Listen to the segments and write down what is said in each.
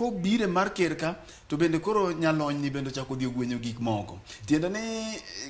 Kobire mar ker ka to bende koro nyalony ni bende ochako dhi ogwenyo gik moko. Tiende ni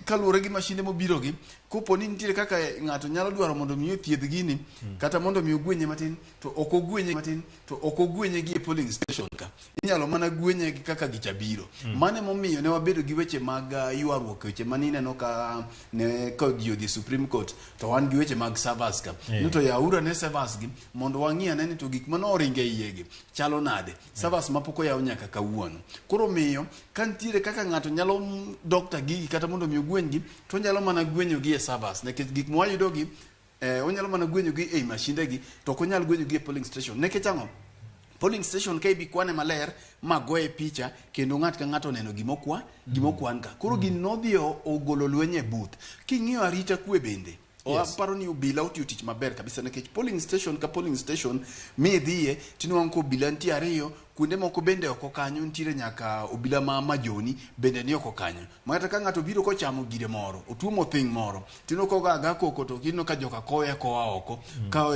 kaluwore gi mashinde mobiro gi, kopo ni nitiere kaka ng'ato nyalo dwaro mondo mi othiedh gini kata mondo mi ogwenye matin to ok ogwenye matin to ok ogwenye gi e polling station ka. Inyalo mana gwenye gi kaka gicha biro. Mano emomiyo ne wabedo gi weche mag ywaruok, weche mane ineno ka ne ka ji odhi Supreme Court to wan gi weche mag servers ka. Ni to yawuru ane servers gi mondo wang'i ane ni to gik mane oringo e iye gi chalo nade. Servers ma pok oyaw nyaka kawuono. Koro omiyo ka nitiere kaka ng'ato nyalo doctor gigi kata mondo mi ogweny gi to onyalo mana gwenyo gi e servers nikech gik mwayudo gi onyalo mana gwenyo gi ei mashinde gi to ok onyal gwenyo gi e polling station. Nikech ang'o? Polling station ka ibi kwane maler ma goye picha kendo ng'at ka ng'ato oneno gima okwan ka. Koro gini nodhi ogolo lweny e booth. King'iyo arita kwe bende, aparo ni obila otiyo tich maber kabisa nikech polling station ka polling station midhiye tinwang'o ka obila nitie ariyo, kuonde moko bende oko kanyo nitiere nyaka obila ma majoni bende ni oko kanyo. Ma kata ka ng'ato obiro kochamo gire moro, otuomo thing moro, tineno ka ogo aga koko to ineno ka joka kowe akowa oko, ka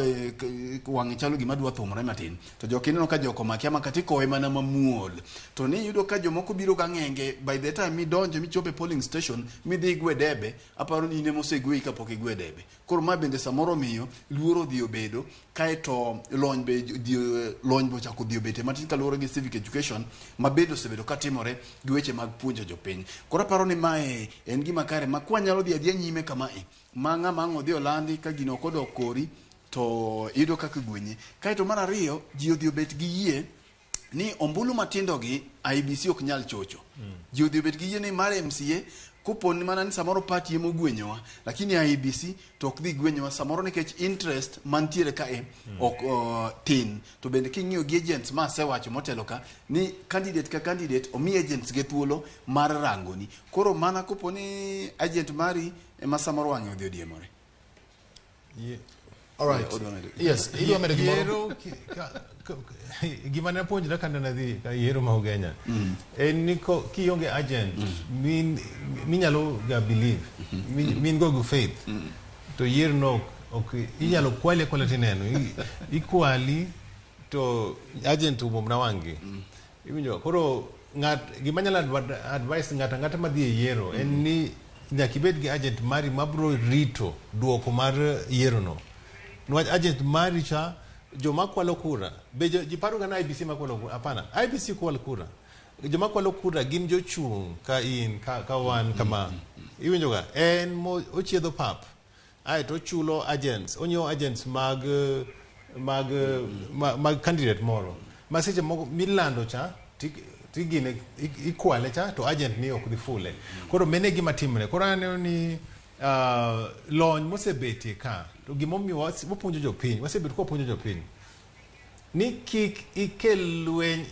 wang'e chalo gima dwa thumore matin. To joka ineno ka joka omake amaka tikowe mana mamuol. To ni iyudo ka jomoko biro gang'enge, by the time midonjo michopo e polling station midhi igwe debe, aparo ni in ema osegweyi kapok igwe debe. Koro ma bende samoro omiyo luoro odhi obedo, kaeto lony be dhi, lony be ochako odhi obete matin kaluwore gi civic education ma bende osebedo katimore gi weche mag puonjo jopiny. Koro aparo ni mae en gima kare ma kwanyalo dhi adhiya nyime kamae, ma ng'ama ang' odhi olandi ka gino ok odok kori to iyudo kaka igwenye. Kaeto mar ariyo, ji odhi obet gi yie ni ombulu matindo gi IEBC ok nyal chocho. Ji odhi obet gi yie ni mar MCA kopo ni mana ni samoro party ema ogwenyowa, lakini IEBC to ok dhi gwenyowa samoro nikech interest mantiere kae ok tin. To bende king'iyo gi agents ma asewacho motelo ka ni candidate ka candidate omi agents ge thuolo mar rangoni. Koro mana kopo ni agent mari ema samoro wang'e odhi odiemore. All right. Odwa medo. Yes, idwa medo gimoro. Yiero gima ne apuonjra kane nadhi ka yiero ma Ugenya en ni kionge agent minyalo ga believe min go gi faith to yiero no ok inyalo kwali akwala tineno ikwali to agent umomna wang'gi. Iwinjo? Koro ng'at gima nyalo advice ng'ato ang'ata madhi e yiero en ni nyaka ibed gi agent mari mabro rito duoko mar yiero no. Niwach agent mari cha joma kwalo kura be ji paro ga ni IEBC makwalo kura, hapana, IEBC kwal kura. Joma kwalo kura gin jochung' ka in ka wan kama. Iwinjo ga? En mo ochiedho pap aeto ochulo agents, onyiewo agents mag candidate moro ma seche moko milando cha tigine ikwale cha to agent ni ok dhi fule. Koro mano e gima timre. Koro aneno ni lony mosebetie ka to gimomiyo wapuonjo jopiny, wasebedo ka wapuonjo jopiny ni kik ikel lweny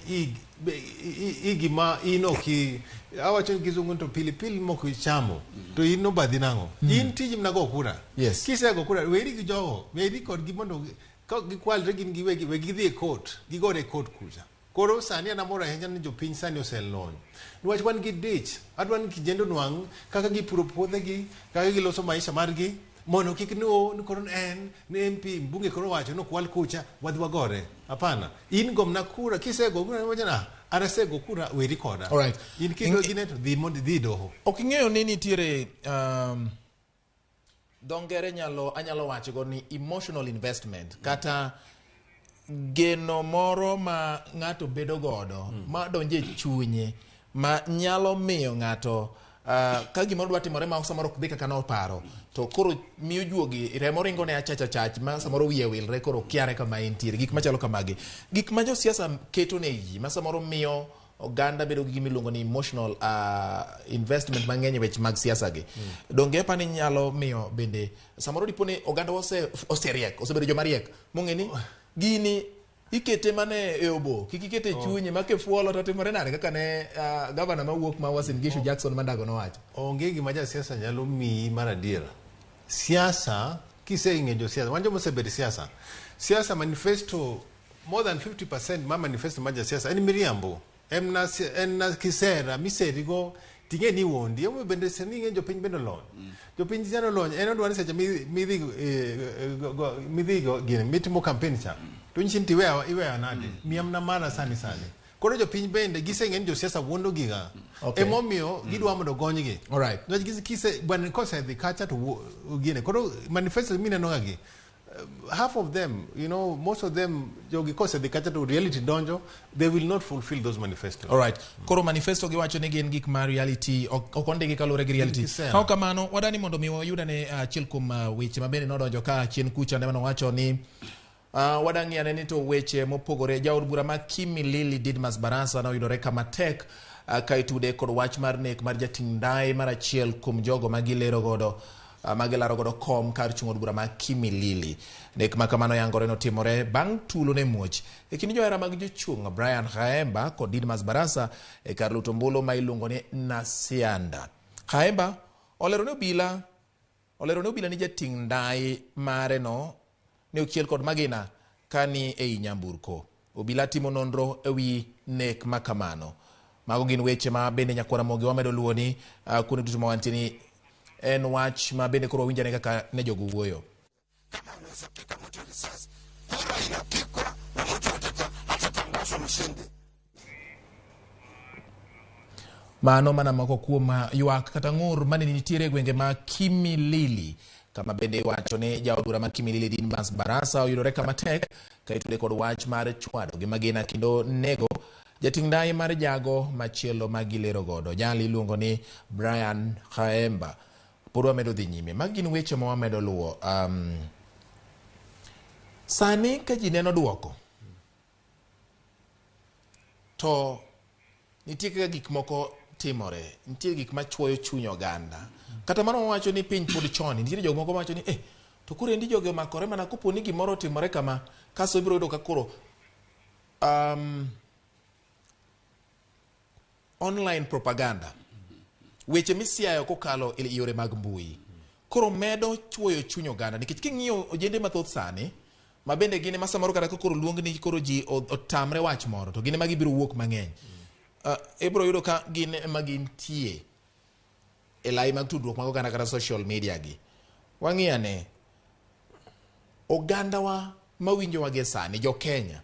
i gima in ok awacho ni kizungu to pilipili mok ichamo to in obadhi nang'o? In tiji mana go kura. Kisego kura weri gi jogo, weri kodgi mondo ka gikwalre gin giwegi, we gidhi e court, gigore e court kucha. Koro sani an amor ahinya ni jopiny sani oselony. Niwach wan gi dich, adwa ni kijende onwang' kaka gipuro puothegi, kaka giloso maisha margi, mondo kik ni o, ni koro en, ni MP, mbunge koro owacho ni okwal kucha, wadhi wagore. Hapana. In gomna kura, kisego kura, iwacho ni, ah, an asego kura, weri koda. All right. In kidwa gine to dhi mondo idhi doho. Ok ing'eyo ni nitiere, dho ngere anyalo wacho go ni emotional investment, kata geno moro ma ng'ato bedo godo, ma donjo e chunye, ma nyalo miyo ng'ato, ka gimoro dwa timore ma samoro ok dhi kaka noparo, to koro miyo juogi remo ringo ne achach achach ma samoro wiye wilre, koro kiare kama entiere. Gik machalo kamagi, gik ma josiasa keto ne ji ma samoro miyo oganda bedo gi gima iluongo ni emotional investment mang'eny e weche mag siasa gi. Donge apa ni nyalo miyo bende samoro dipo ni oganda oseriek, osebedo joma riek mong'e ni gini ikete mana e obo, kik ikete e chunyi ma kifuolo to timore nade, kaka ne gavana mawuok ma Uasin Gishu Jackson Mandago nowacho. Onge gima jasiasa nyalo miyi mar adiera. Siasa, kiseng'eyo josiasa, wan joma osebedo e siasa, siasa manifesto more than 50% ma manifesto mar jasiasa en miriambo. En na kisera miserigo ting'e ni wondi. Emomiyo bende sani ing'e jopiny bende olony. Jopiny sani olony, en odwa ni seche midhi go gini, mitimo campaign cha, to nyisi ni iweya nade? Miya mana mara sani sani. Koro jopiny bende giseng'e ni josiasa wuondo giga. Okay. Emomiyo gidwa mondo gonygi. Alright. Nikech kise bwana kosedhi kacha to gine. Koro manifesto mineno ga gi half of them, most of them jogi kosedhi kacha to reality donjo, they will not fulfill those manifestos. Alright. Koro manifesto giwacho ni gin gik ma reality ok ondiki kaluwore gi reality. Gin gi sera. Kaok kamano, wadani mondo mi wayud ane achiel kuom weche ma bende nodonjo ka chien kucha ne nowacho ni wadang'i ane ni to weche mopogore. Jaod bura ma Kimilili Didmas Barasa noyudore kama tek ka itude kod wach mar nek mar jating' ndai mar achiel kuom jogo ma gilero godo ma gilaro godo kom kar chung' od bura ma Kimilili. Nek ma kamano yangore notimore bang' tulo ne muoch e kind johera mag jochung' Brian Khaemba kod Didmas Barasa e kar luto ombulu ma iluongo ni Nasianda. Khaemba olero ne obila ni jating' ndai mare no ne ochiel kod magina ka ni ei nyamburko. Obila timo nonro ewi nek ma kamano. Mago gin weche ma bende nyakwar Ramogi wamedo luwo ni kuonde duto ma wantie ni en wach ma bende koro wawinjane kaka ne jogo wuoyo. Kama unaweza piga mtu risasi, kura inapigwa na mtu atatangazwa mshindi. Mano mana moko kuom ywak kata ng'ur mane nitiere e gwenge ma Kimilili kama bende iwacho ni jaod bura ma Kimilili Didmas Barasa oyudore kama tek ka itude kod wach mar chwado gi magina kendo nego jating' ndai mar jago machielo ma gilero godo. Jali iluongo ni Brian Khaemba. Pod wamedo dhi nyime. Magi gin weche ma wamedo luwo. Sani ka ji neno duoko to nitie kaka gik moko timore, nitie gik machuoyo chuny oganda. Kata mano wawacho ni piny pod chon, nitiere jok moko mawacho ni to koro endi jogi omakore mana kopo ni gimoro otimore kama, kasto ibiro yudo ka koro online propaganda, weche misiayo kokalo e yore mag mbui, koro medo chuoyo chuny oganda nikech king'iyo ojende mathoth sani ma bende gin ema samoro kata ka koro luong ni koro ji otamre wach moro to gin ema gibiro wuok mang'eny. Ibiro yudo ka gin ema gintie e lai mag tudruok mag oganda kata social media gi. Wang'i ane ogandawa mawinjowa gie sani, jo Kenya,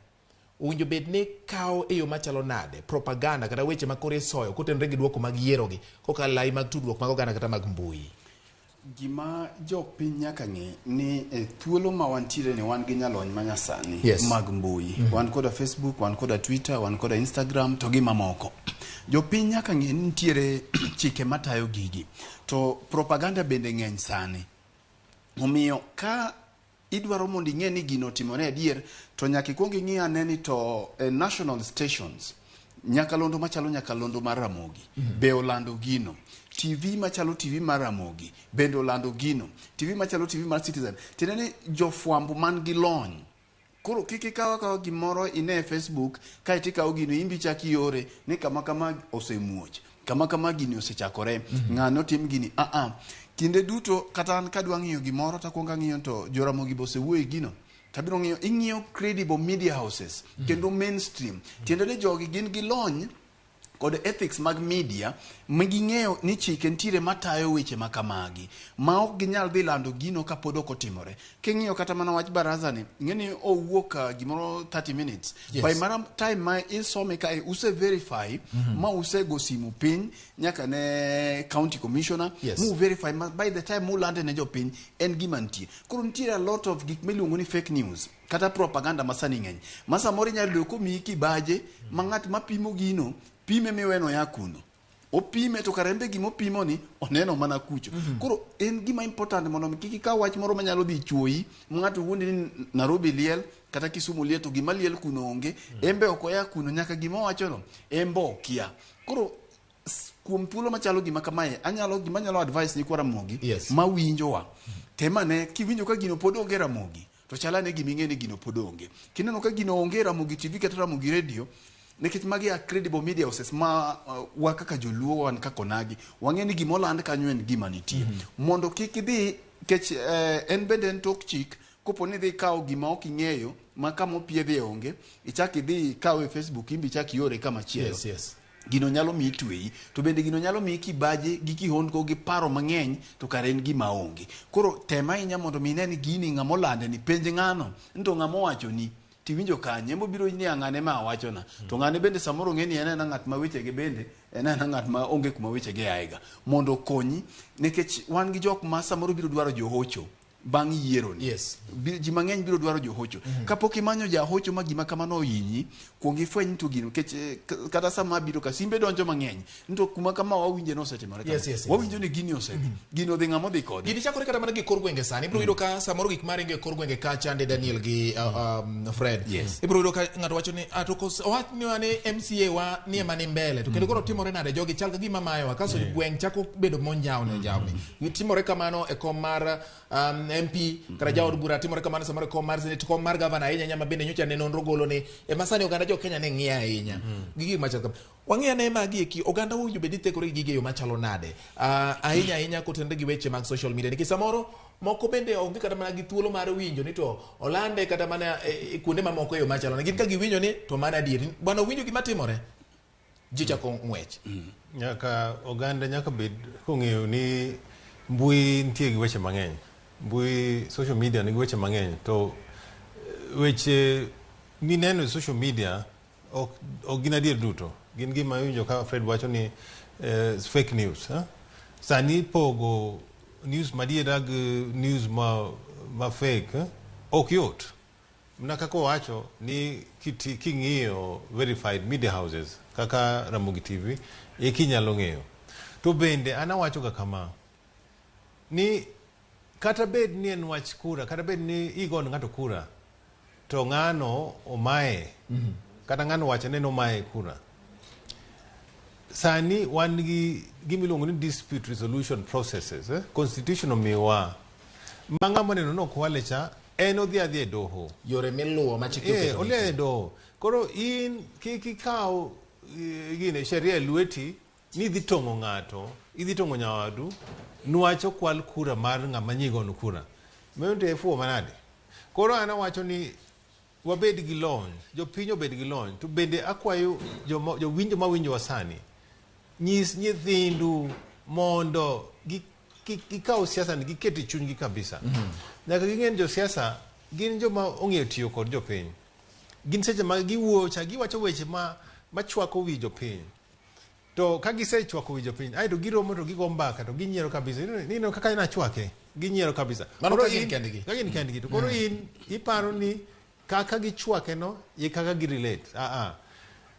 owinjo bed ni kawo e yo machalo nade propaganda kata weche ma koro isoyo kotenore gi duoko mag yiero gi kokalo e lai mag tudruok mag oganda kata mag mbui. Gima jopiny nyaka ng'e ni e thuolo ma wantiere ni wan gi nyalony manyasani mag mbui. Wan koda Facebook, wan koda Twitter, wan koda Instagram to gi mamoko. Jopiny nyaka ng'e ni nitiere chike matayo gigi. To propaganda bende ng'eny sani. Omiyo ka idwaro mondo ing'e ni gino otimore adier, to nyaka ikwong ing'i ane ni to e national stations nyakalondo machalo nyakalondo mar Ramogi be olando gino, TV machalo TV mar Ramogi bende olando gino, TV machalo TV mar Citizen, tiende ni jofwambo man gi lony. Koro kik ikaw akawa gimoro ine e Facebook kaeto ikawo gino imbi chak iore ni kama kama osemuoch, kama kama gini osechakore, ng'ano tim gini. Aa, kinde duto kata an kadwa ng'iyo gimoro takwongo ang'iyo to Joramogi be osewuoyo e gino, tabiro ng'iyo, ing'iyo credible media houses kendo mainstream, tiende ni jogi gin gi lony kod ethics mag media ma ging'eyo ni chike nitiere matayo weche ma kamagi ma ok ginyal dhi lando gino kapod ok otimore. King'iyo kata mana wach baraza ni, ing'e ni owuok gimoro 30 minutes by mara time ma isome kae use verify ma usego simu piny nyaka ne county commissioner mu verify ma by the time mulande ne jopiny en gima nitie. Koro nitiere a lot of gik miluongo ni fake news kata propaganda ma sani ng'eny ma samoro inyalo yudo komiyi kibaje ma ng'at mapimo gino pime miweno ya kuno opime to kare en be gimopimo ni oneno mana kucho. Koro en gima important mondo mi kik ikaw wach moro manyalo dhi chuoyi ma ng'ato wuondi ni Nairobi liel kata Kisumu liel to gima liel kuno onge, en be ok oya kuno, nyaka gima owachono en be okia. Koro kuom thuolo machalo gima kamae, anyalo gima anyalo advice nyikwa Ramogi mawinjowa, tem ane kiwinjo ka gino pod onge Ramogi to chal ane gima ing'e ni gino pod onge. Kineno ka gino onge Ramogi TV kata Ramogi Radio, nikech magi are credible media houses ma wa kaka joluo wan kaka onagi wang'e ni gima oland kanyo en gima nitie, mondo kik idhi kech en bende en tok chik kopo ni idhi ikawo gima ok ing'eyo ma kama opiedhe onge, ichak idhi ikawe e Facebook imbe ichak iore kama chielo, gino nyalo miyi tweyi, to bende gino nyalo miyi kibaje gi kihondko gi paro mang'eny to kare en gima onge. Koro tem ahinya mondo mi ine ni gini ng'ama olande ni, penj ng'ano ni to ng'ama owacho ni. Tiwinjo kanye emobiro ni ng'ane ma awachona. To ng'ane bende samoro ng'e ni en ena ng'at ma wechege bende en ena ng'at ma onge kuma wechege aega. Mondo okonyi nikech wan gi jok ma samoro biro dwaro johocho bang' yiero ni. Yes. Ji mang'eny biro dwaro johocho. Kapok imanyo jahocho ma gima kamano ohinyi, kuong ifweny to gino nikech kata sama biro ka simbe donjo mang'eny, to kuma kama wawinje ni osetimore kama. Yes. Wawinjo ni gini osedhi. Gino odhi ng'ama odhi kode. Gini chakore kata mana gi kor gwenge sani. Ibiro yudo ka samoro gik maringo e kor gwenge kacha ande Daniel gi Fred. Yes. Ibiro yudo ka ng'ato wacho ni ah, to owach ni wane MCA wa ni ema ni mbele. To kendo koro timore nade jogi chal ka gima mayowa kaso gweng' chako bedo monjawni onjawni. Timore kamano e kom mar MP kata jaod bura, timore kamano samoro e kom mar senate, kom mar gavana ahinya ahinya ma bende nyocha ne nonro golo ni ema sani oganda jo Kenya ne ng'iyo ahinya. Gi gik machal kama. Wang'i ane magi eki, oganda owinjo bed ni thekore gi gigi e yo machalo nade? Ahinya ahinya kotenore gi weche mag social media. Nikech samoro moko bende onge kata mana gi thuolo mar winjo ni to olande kata mana e kuonde mamoko e yo machalo nade. Gin ka giwinjo ni to mano adier. Bwana owinjo gima timore, ji chako ng'wech. Nyaka oganda nyaka bed kong'eyo ni mbui nitie gi weche mang'eny. Mbui social media nigi weche mang'eny to weche mineno e social media ok gin adier duto. Gin gima iwinjo ka Fred wacho ni fake news. Sani pogo news madiera gi news ma fake ok yot. Mana kaka owacho ni king'iyo verified media houses kaka Ramogi TV eki inyalo ng'eyo. To bende an awacho ga kama ni kata bed ni en wach kura, kata bed ni igo ne ng'ato kura to ng'ano omaye, kata ng'ano wacho ni nomaye kura. Sani wan gi gima iluongo ni dispute resolution processes. Constitution omiwa ma ng'ama oneno ni okwale cha en odhi adhiya e doho. Yore miluwo ma chik oketo. Odhi e doho. Koro in kik ikaw gine sheria e lweti ni idhi tong'o ng'ato, idhi tong'o nyawadu niwach okwal kura mar ng'ama nyigono kura. Mano to e fuwo manade. Koro an awacho ni wabed gi lony, jopiny obed gi lony, to bende akwayo jowinjo mawinjowa sani, nyis nyithindu mondo gikaw siasa ni giket e chunygi kabisa. Nyaka ging'e ni josiasa gin joma ong'eyo tiyo kod jopiny. Gin seche ma giwuoyo cha giwacho weche machwako wi jopiny. To ka gisechwako wi jopiny, aeto giromo to gigo mbaka to ginyiero kabisa. Ineno kaka en achwake, ginyiero kabisa. Mano ka gin kendgi. Ka gin kendgi. To koro in iparo ni kaka gichwake no, e kaka gi relate.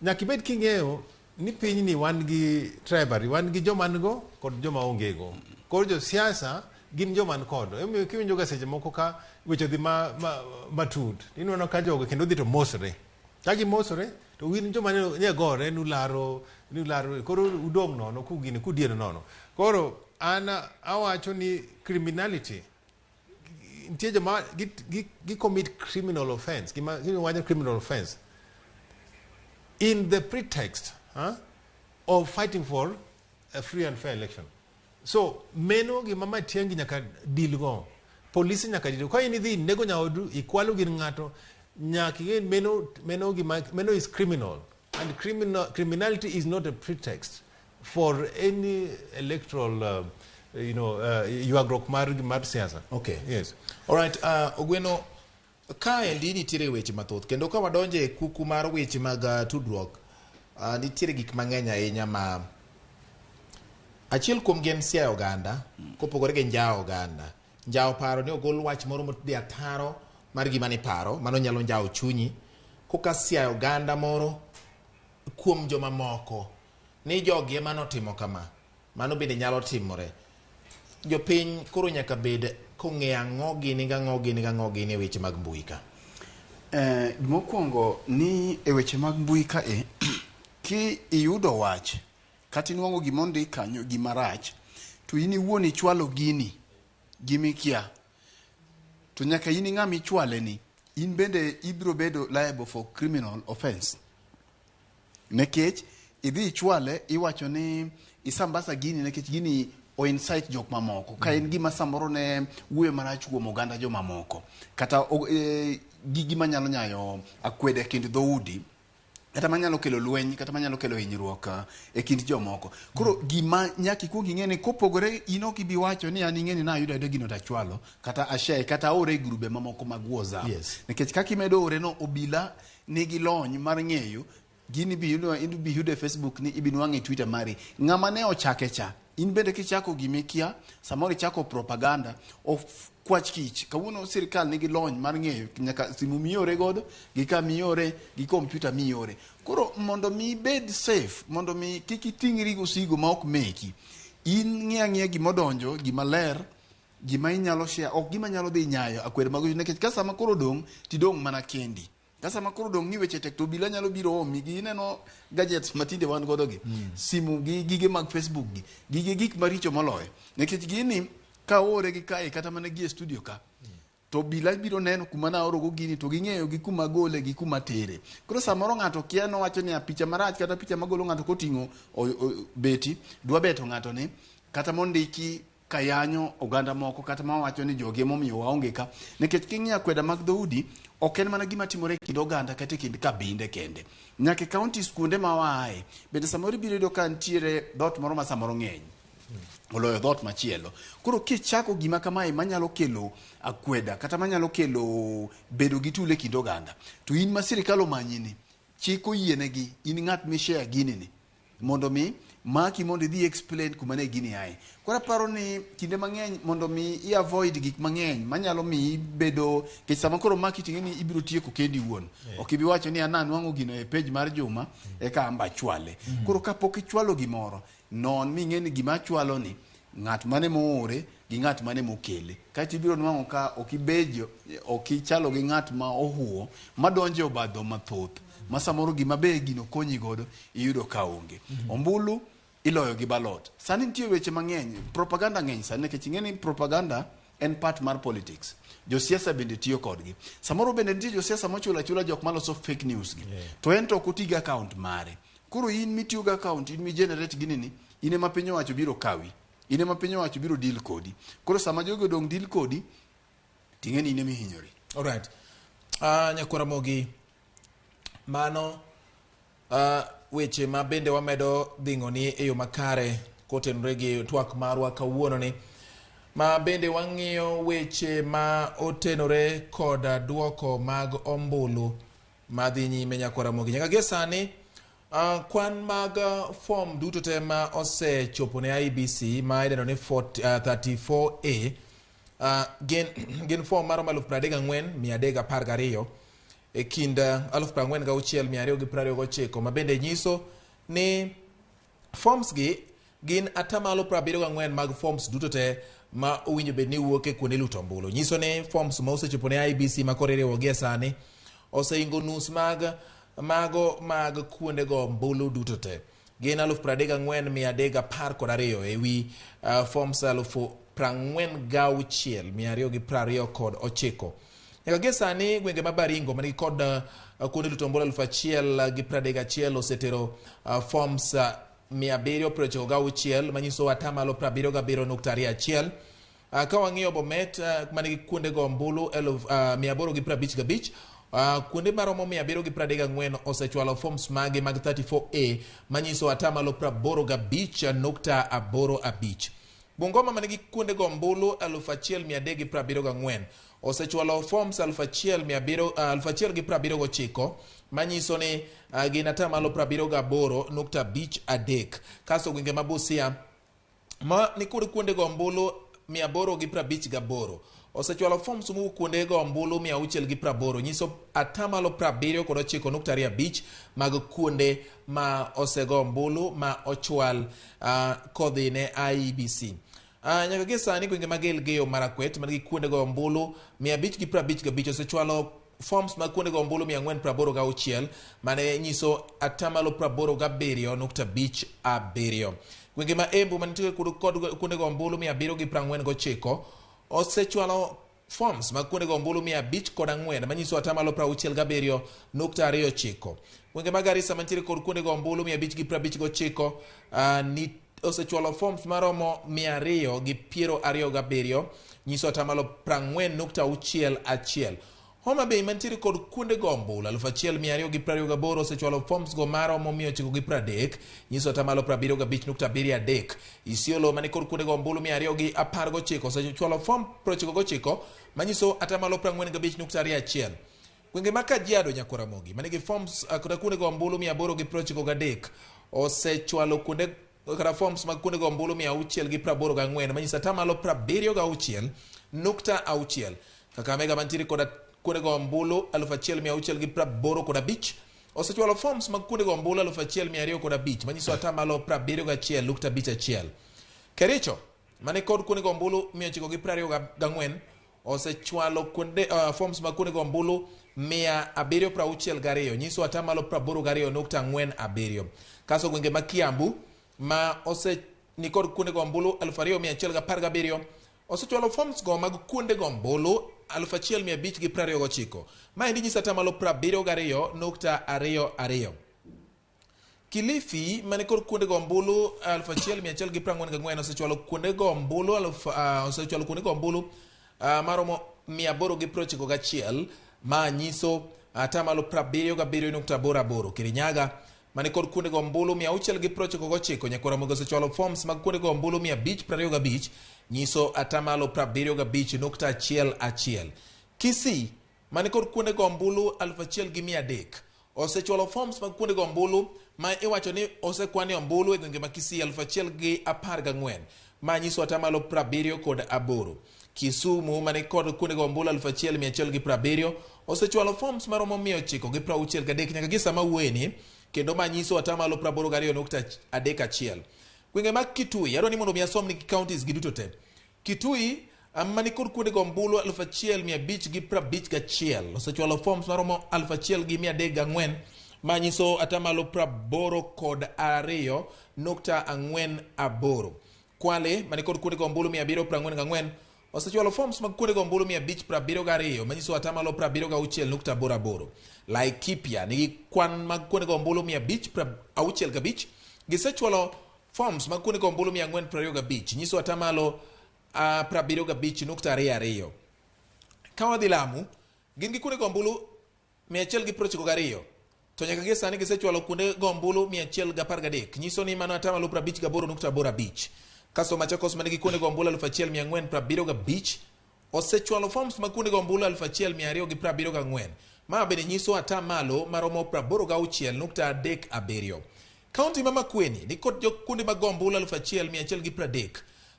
Nyaka ibed king'eyo ni pinyni wan gi tribal, wan gi joma nigo kod joma onge go. Koro josiasa gin joma ni kod. Emomiyo kiwinjo ga seche moko ka weche odhi matut, inweno ka jogo kendo dhi to mosre. Ka gimosore, to win joma ne gore nularo, koro udong' nono kugini kudiero nono. Koro an awacho ni criminality, nitie joma gi commit criminal offense, gima wacho criminal offense, in the pretext of fighting for a free and fair election. So, meno gima Matiang'i nyaka deal go. Polisi nyaka deal go. Ka in idhi nego nyaodu, ikwalo gir ng'ato, nyaka ing'e meno gima, meno is criminal. And criminality is not a pretext for any electoral, ywagruok mar siasa. Okay. Yes. All right, Ogweno, kaendi nitiere weche mathoth kendo ka wadonje e kuku mar weche mag tudruok, nitiere gik mang'eny ahinya ma achiel kuom gi en siayo oganda, kopogore gi njawo oganda. Njawo paro ni ogol wach moro modhi ataro mar gima ni paro, mano nyalo njawo chunyi. Koka siayo oganda moro kuom joma moko ni jogi ema notimo kama, mano bende nyalo timore. Jopiny koro nyaka bed kong'eyo ang'o gini gang'o gini gang'o gini e weche mag mbui ka. Mokwongo ni e weche mag mbui ka e, ki iyudo wach kata inuang'o gima ondik kanyo gima rach, to in iwuon ichwalo gini gimikia, to nyaka in ng'ama ichwale ni in bende ibiro bedo liable for criminal offense. Nikech idhi ichwale iwacho ni isambasa gini nikech gini o incite jok mamoko ka en gima samoro ne wuoyo marach kuom oganda jomamoko kata gi gima nyalo nyayo akwede kind dhoudi, Kata manyalo kelo lweny, kata manyalo kelo hinyruok e kind jomoko. Koro gima nyaka ikuong ing'e ni kopogore in ok ibi wacho ni an ing'e ni nayudo ayuda gino tachwalo kata ashare kata aore e grube mamoko mag WhatsApp. Nikech kaka imedo ore no, obila nigi lony mar ng'eyo gini bi yudo, ibi yudo e Facebook ni, ibi nwang'e e Twitter mari. Ng'ama ne ochake cha, in bende kichako gimikia, samoro ichako propaganda of kwach kich. Kawuono sirikal nigi lony mar ng'eyo nyaka simu miore godo, gi ka miore, gi kompyuta miore. Koro mondo mi ibed safe, mondo mi kik iting'ri gosigo ma ok meki, in ng'i ang'iya gimodonjo, gima ler, gima inyalo share, ok gima nyalo dhi nyayo akwede mag, nikech ka sama koro dong' tidong' mana kendi. Ka sama koro dong' ni weche tek, to obila nyalo biro omi gi ineno gadgets matinde wan godo gi simu gi gige mag Facebook gi gige gik maricho moloyo, nikech gini ka oore gi kae kata mana gi e studio ka, to obila biro neno kuma naorogo gini, to ging'eyo gi kuma gole gi kuma tere. Koro samoro ng'ato kia nowacho ni picha marach kata picha magolo ng'ato koting'o beti dwa beto ng'ato ni, kata mondiki kayanyo oganda moko, kata mawacho ni jogi emomiyo waonge ka. Nikech king'iyo akweda mag dhoudi, ok en mana gima timore e kind oganda kata e kind kabinde kende, nyaka e counties kuonde ma waaye bende samoro ibiro yudo ka nitiere dhoot moro ma samoro ng'eny oloyo dhoot machielo. Koro kichako gima kamae manyalo kelo akweda kata manyalo kelo bedo gi tule e kind oganda, to in ma sirikal omanyi ni chik oyienegi, in ng'at mishare gini ni mondo mi maki mondo idhi explain kuma ne gini aye. Koro aparo ni kinde mang'eny mondo mi i avoid gik mang'eny manyalo miyi bedo nikech sama koro maki ting'e ni ibiro tieko kendi iwuon. Ok ibi wacho ni an anwang'o gino e page mar Juma eka amba achwale. Koro kapok ichwalo gimoro, non ming'e ni gima achwalo ni ng'at mane moore gi ng'at mane mokele. Kaeto ibiro nwang'o ka ok ibejo, ok ichalo gi ng'at ma ohuo madonjo e obadho mathoth ma samoro gima be gino konyi godo iyudo ka onge. Ombulu iloyo gi ballot. Sani nitie weche mang'eny, propaganda ng'eny sani, nikech ing'e ni propaganda en part mar politics. Josiasa bende tiyo kodgi. Samoro bende nitie josiasa mochulo achula jok maloso fake news gi. To en to ok oti gi account mare. Koro in mitiyo gi account, in mi generate gini ni, in ema piny owacho biro kawi. In ema piny owacho biro deal kodi. Koro sama jogi odong' deal kodi, ting'e ni in ema ihinyori. Alright. Nyakwar Ramogi, mano weche ma bende wamedo dhing'oni e yo makare kotenore gi twak marwa kawuono ni, ma bende wang'iyo weche ma otenore kod duoko mag ombulu madhi nyime. Nyakwar Ramogi, nyaka gie sani kwan mag form duto te ma osechopo ne IEBC ma idendo ni 40, 34A gin form maromo 34,312 e kind 46,229, ma bende nyiso ni forms gi gin 74% mag forms duto te ma owinjo bed ni wuok e kuonde luto ombulu. Nyiso ni forms ma osechopo ne IEBC ma koro iriwo gi e sani oseingo nus mag mago mag kuonde go ombulu duto te. Gin 34,312 e wi forms 46,229. Nyaka gie sani gwenge ma Baringo manigi kod kuonde luto ombulu 1,031 osetero forms 796, manyiso 77.21%. Ka wang'iyo Bomet manigi kuonde go ombulu 855, kuonde maromo 734 osechwalo forms magi mag 34A, manyiso 85.85%. Bungoma manigi kuonde go ombulu 1374 osechwalo forms 1779, manyiso ni gin 78.53%. Kasto gwenge ma Busia ma nikod kuonde go ombulu 858 osechwalo forms mowuok kuonde go ombulu 680, nyiso 79.25% mag kuonde ma osego ombulu ma ochwal kodhi ne IEBC. Nyaka gie sani gwenge mag Elgeyo Marakwet manigi kuonde go ombulu 555 osechwalo forms mag kuonde go ombulu 486, mane nyiso 87.57%. Gwenge ma Embu manitiere kod kuonde go ombulu 749 osechwalo forms mag kuonde go ombulu 504, manyiso 67.29%. Gwenge mag Garissa mantiere kod kuonde go ombulu 559 ni osechwalo forms maromo 227, nyiso 40.61. Homa Bay mantiere kod kuonde go ombulu 1228 osechwalo forms go maromo 930 nyiso atamalo 75.73. Isiolo mani kod kuonde go ombulu 219 osechwalo form 99 manyiso atamalo 45.21. Gwenge ma Kajiado Nyakwaramogi manigi forms kata kuonde go ombulu 893 osechwalo kuonde kata forms mag kuonde go ombulu 684 manyiso atamalo 76.6. Kakamega mantiere koda kuonde go ombulu 1685 osechwalo forms mag kuonde go ombulu 1205 manyiso atamalo 71.51. Kericho mane kod kuonde go ombulu 924 osechwalo kuonde forms mag kuonde go ombulu 762 nyiso atamalo 82.47. Kaso gwenge ma Kiambu ma ose nikod kuonde go ombulu 2117 osechwalo forms go mag kuonde go ombulu 1529. Maendi nyiso atamalo 72.22. Kilifi mane kod kuonde go ombulu 1144 osechwalo kuonde go ombulu osechwalo kuonde go ombulu maromo 891 ma nyiso atamalo 77.88. Kirinyaga mane kod kuonde go ombulu 699 Nyakwaramogi osechwalo forms mag kuonde go ombulu 525 nyiso atamalo 75.11. Kisii mane kod kuonde go ombulu 1300 osechwalo forms mag kuonde go ombulu ma iwacho ni osekwane ombulu e gwenge ma Kisii 1014 ma nyiso atamalo 78. Kisumu mane kod kuonde go ombulu 1170 osechwalo forms maromo 963 nyaka gi sama wuoyeni kendo ma nyiso atamalo 82.31. Gwenge mag Kitui adwa ni mondo mi asom ni counties gi duto te. Kitui mani kod kuonde go ombulu 1551 osechwalo forms maromo 1304 ma nyiso atamalo 82.48. Kwale mani kod kuonde go ombulu 744 osechwalo forms mag kuonde go ombulu 572 manyiso atamalo 76.88. Laikipia nigi kwan mag kuonde go ombulu 565 gisechwalo forms mag kuonde go ombulu 425 nyiso atamalo 75.22. Ka wadhi Lamu, gin gi kuonde go ombulu 192 to nyaka gie sani gisechwalo kuonde go ombulu 113 nyiso ni mano atamalo 58.85. Kasto Machakos manigi kuonde go ombulu 1475 osechwalo forms mag kuonde go ombulu 1274 ma bende nyiso atamalo maromo 86.37. Kaunti ma Makueni ni kod jo kuonde mag go ombulu 1130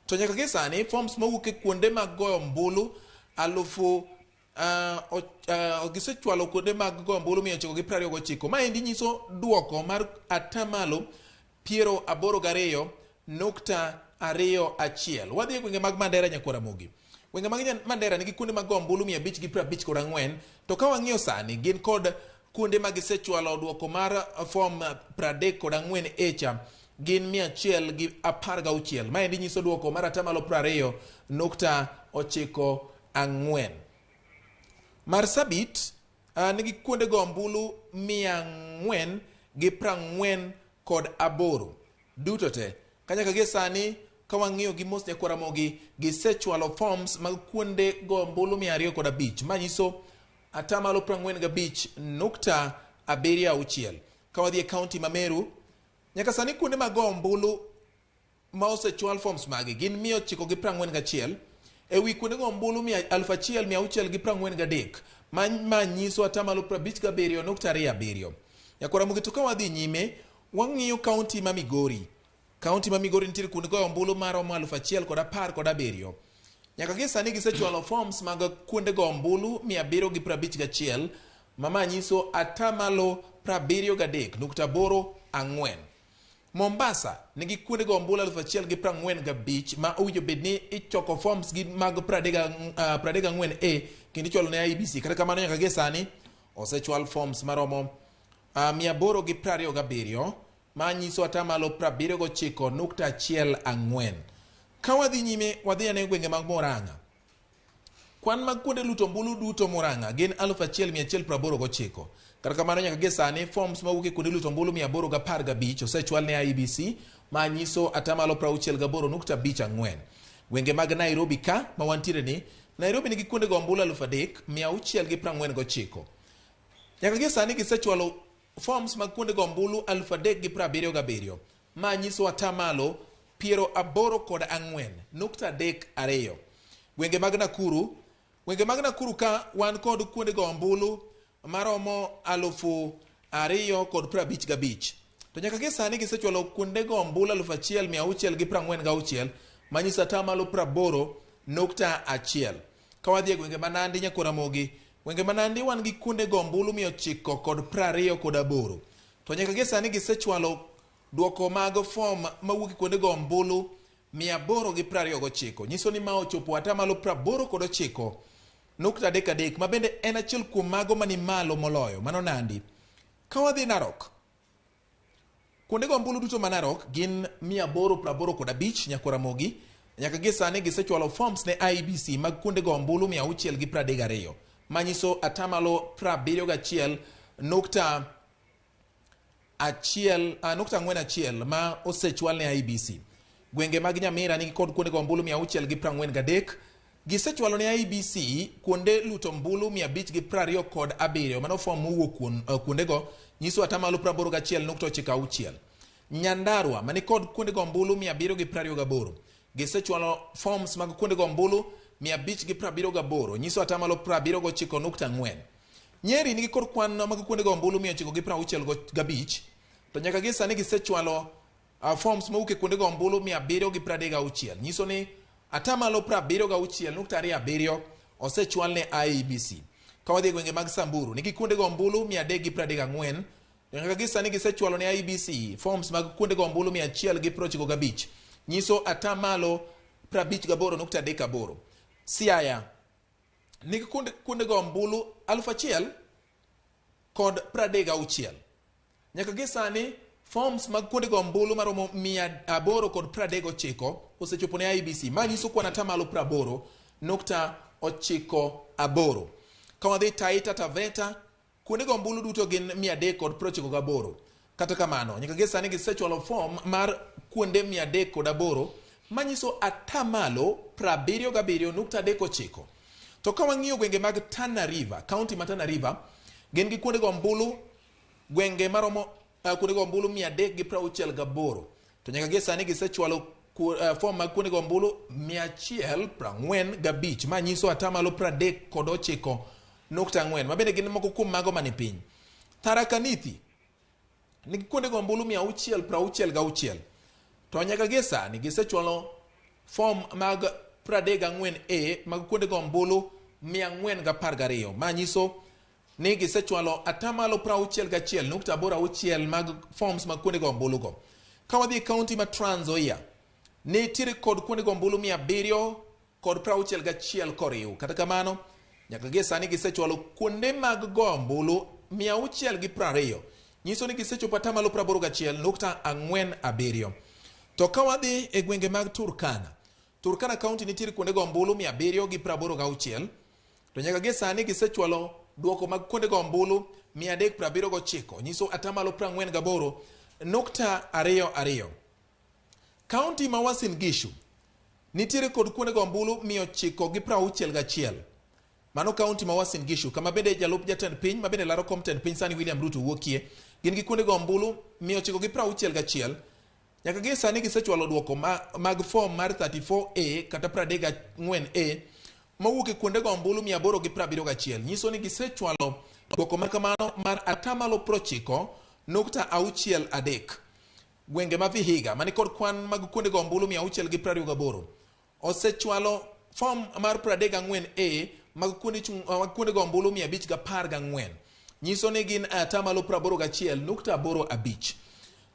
to nyaka gie sani forms mowuok e kuonde mag goyo ombulu alufu gisechwalo kuonde mag goyo ombulu 929. Maendi nyiso duoko mar atamalo 82.21. Wadhi e gwenge mag Mandera Nyakwaramogi. Gwenge mag Mandera nigi kuonde mag goyo ombulu 554 to ka wang'iyo sani gin kod kuonde ma gisechwalo duoko mar form 34 echa gin 116. Maendi nyiso duoko mar atamalo 20.94. Marsabit nigi kuonde go ombulu 448 duto te. Kanyaka gie sani ka wang'iyo gi mos Nyakwaramogi gisechwalo forms mag kuonde go ombulu 205 manyiso atamalo 45.76. Ka wadhi e kaunti ma Meru, nyaka sani kuonde mag go ombulu ma osechwal forms magi gin 941 ewi kuonde go ombulu 1643 ma nyiso atamalo 57.27. Nyakwaramogi to ka wadhi nyime wang'iyo kaunti ma Migori. Kaunti ma Migori nitiere kuonde goyo ombulu maromo 1017. Nyaka gie sani gisechwalo forms mag kuonde go ombulu 751 ma nyiso atamalo 73.84. Mombasa nigi kuonde go ombulu 1045 ma owinjo bed ni ichoko forms gi mag 34A kendo ichwalo ne IEBC. Kata kamano nyaka gie sani osechwal forms maromo 827 ma nyiso atamalo 79.14. Ka wadhi nyime wadhi ane gwenge mag Murang'a. Kwan mag kuonde luto ombulu duto Murang'a gin 1189. Kata kamano nyaka gie sani forms mawuok e kuonde luto ombulu 815 osechwal ne IEBC ma nyiso atamalo 68.54. Gwenge mag Nairobi ka ma wantiere ni Nairobi nigi kuonde go ombulu 3649. Nyaka gie sani gisechwalo forms mag kuonde go ombulu 3077, ma nyiso atamalo 84.32. Gwenge mag Nakuru, gwenge mag Nakuru ka wan kod kuonde go ombulu maromo 2055. To nyaka gie sani gisechwalo kuonde go ombulu 1646, manyiso atamalo 80.1. Ka wadhi e gwenge ma Nandi, Nyakoramogi, gwenge ma Nandi wan gi kuonde go ombulu 928. To nyaka gie sani gisechwalo duoko mag fom mawuok e kuonde go ombulu 829. Nyiso ni ma ochopo atamalo 89.33, ma bende en achiel kuom mago mani malo moloyo. Mano Nandi. Ka wadhi Narok, kuonde go ombulu duto ma Narok gin 885, Nyakoramogi. Nyaka gie sani gisechwalo forms ne IEBC mag kuonde go ombulu 632, manyiso atamalo 71 nukta achiel, nukta ang'wen achiel ma osechwal ne IEBC. Gwenge mag Nyamira nigi kod kuonde go ombulu 643. Gisechwalo ne IEBC kuonde luto ombulu 527. Mano fom mowuok kuondego nyiso atamalo 81.96. Nyandarua mani kod kuonde go ombulu 728. Gisechwalo forms mag kuonde go ombulu 578, nyiso atamalo 79.4. Nyeri nigi kod kwan mag kuonde go ombulu 965, to nyaka gie sani gisechwalo forms mowuok e kuonde go ombulu 736, nyiso ni atamalo 76.27 osechwal ne IEBC. Ka wadhi e gwenge mag Samburu nigi kuonde go ombulu 334, to nyaka gie sani gisechwalo ne IEBC forms mag kuonde go ombulu 195, nyiso atamalo 58.38. Siaya nigi kuonde go ombulu 1036. Nyaka gie sani forms mag kuonde go ombulu maromo 839 osechopo ne IEBC, ma nyiso kwan atamalo 80.98. Ka wadhi Taita Taveta, kuonde go ombulu duto gin 398. Kata kamano, nyaka gie sani gisechwalo form mar kuonde 308, manyiso atamalo 77.39. To ka wang'iyo gwenge mag Tana River, kaunti ma Tana River, gin gi kuonde go ombulu gwenge maromo kuonde go ombulu 368. To nyaka gie sani gisechwalo form mag kuonde go ombulu 145, ma nyiso atamalo 39.4, ma bende gin moko kuom mago mani piny. Tharaka Nithi nigi kuonde go ombulu 666. To nyaka gie sani gisechwalo form mag 34A mag kuonde go ombulu 412, ma nyiso ni gisechwalo atamalo 61.86 mag forms mag kuonde go ombulu go. Ka wadhi e kaunti ma Trans Nzoia, nitiere kod kuonde go ombulu 761 koriw. Kata kamano, nyaka gie sani gisechwalo kuonde mag go ombulu 620, nyiso ni gisechopo atamalo 81.47. To ka wadhi e gwenge mag Turkana, Turkana County nitiere kuonde go ombulu 786, to nyaka gie sani gisechwalo duoko mag kuonde go ombulu 379, nyiso atamalo 48.22. Kaunti ma Uasin Gishu nitiere kod kuonde go ombulu 961. Mano kaunti ma Uasin Gishu, kama bende jalup jatend piny ma bende laro kom tend piny sani William Ruto wuokie, gin gi kuonde go ombulu 961. Nyaka gie sani gisechwalo duoko mag form mar 34A kata 34A mowuok e kuonde go ombulu 871, nyiso ni gisechwalo duoko ma kamano mar atamalo 90.63. Gwenge ma Vihiga mani kod kwan mag kuonde go ombulu 628 osechwalo form mar 34A mag kuonde go ombulu 514, nyiso ni gin atamalo 81.85.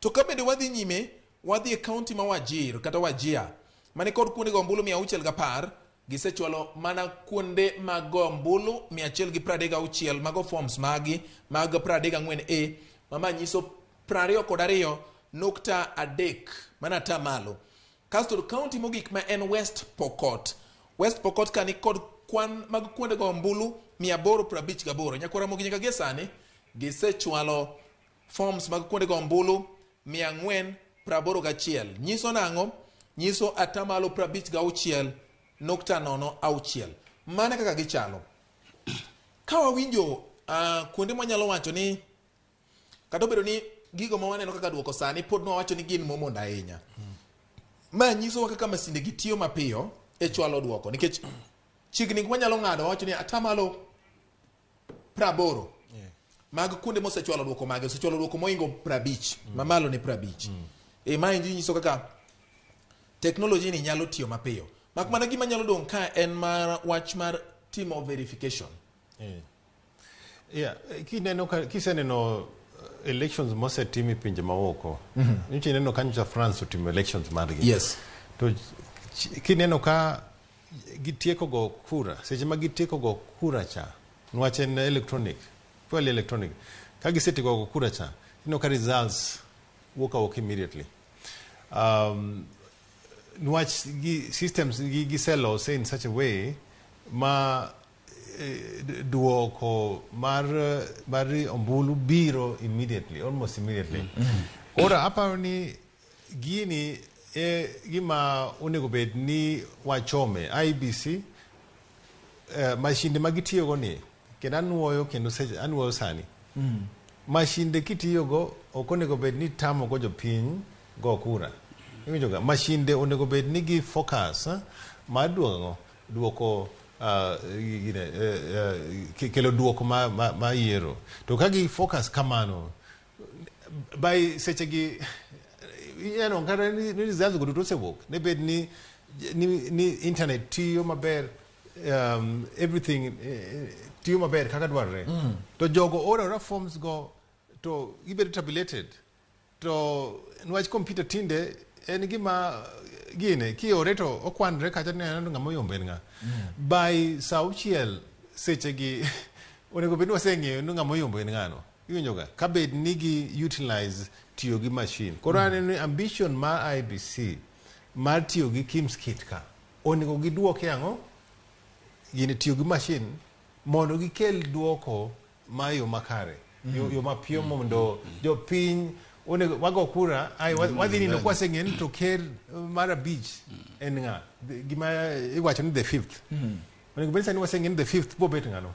To ka bende wadhi nyime, wadhi e kaunti ma Wajir kata Wajia mani kod kuonde go ombulu 610, gisechwalo mana kuonde mag go ombulu 136 mago forms magi mag 34A mama nyiso 22.3 mana atamalo. Kasto kaunti mogik ma en West Pokot. West Pokot ka ni kod kwan mag kuonde go ombulu 858. Nyakwara nyaka gie sani gisechwalo forms mag kuonde go ombulu 481. Nyiso nang'o? Nyiso atamalo 56.06. Mano kaka gichalo. Ka wawinjo kuonde mwanyalo wacho ni kata obedo ni gigo ma waneno kaka duoko sani pod nwawacho ni gin momondo ahinya. Ma nyisowa kaka masinde gi tiyo mapiyo e chwalo duoko nikech chiegni wanyalo ng'ado wawacho ni atamalo 80 mag kuonde mosechwalo duoko mage osechwalo duoko moingo 50 mamalo ne 50. Maendi nyiso kaka teknoloji ni nyalo tiyo mapiyo. Mak mana gima nyalo dong' ka en mar wach mar timo verification. Yeah, kineno ka kiseneno elections mosetim e pinje maoko. Nyocha ineno ka nyocha France otimo elections margi. Yes. To kineno ka gitieko go kura, seche ma gitieko go kura cha, niwach en electronic, purely electronic. Ka gisetieko go kura cha, ineno ka results wuok awuoka immediately. Niwach gi systems gi giselose in such a way ma duoko mar ombulu biro immediately, almost immediately. Koro aparo ni gini e gima onego bed ni wachome IEBC mashinde ma gitiyogo ni kendo anuoyo kendo seche anuoyo sani mashinde kitiyogo ok onego bed ni tamo go jopiny go kura. Iwinjo ga mashinde onego bed ni gi focus mar duoko duoko gine, kelo duoko ma yiero. To ka gi focus kamano by seche gi ineno kata ni results go duto osewuok ne bed ni internet tiyo maber, everything tiyo maber kaka dwarore to jogo oro aora forms go to gibedo tabulated to niwach computer tinde en gima gine kiore to okwanre kacha ni aneno ng'ama oyombo en ng'a by sa 6 seche gi onego bed ni waseng'eyo ni ng'ama oyombo en ng'ano. Iwinjo ga ka bed ni gi utilize tiyo gi machine. Koro aneno ni ambition mar IEBC mar tiyo gi KIEMS kit ka onego giduoke ang'o gini tiyo gi machine mondo gikel duoko ma yo makare, yo mapiyo mondo jopiny onego wago kura ai wadhi nindo kwaseng'eyo ni to ker mar 5 en ng'a. Gima iwacho ni the fifth onego bed sani waseng'eyo ni the fifth bobet ng'ano.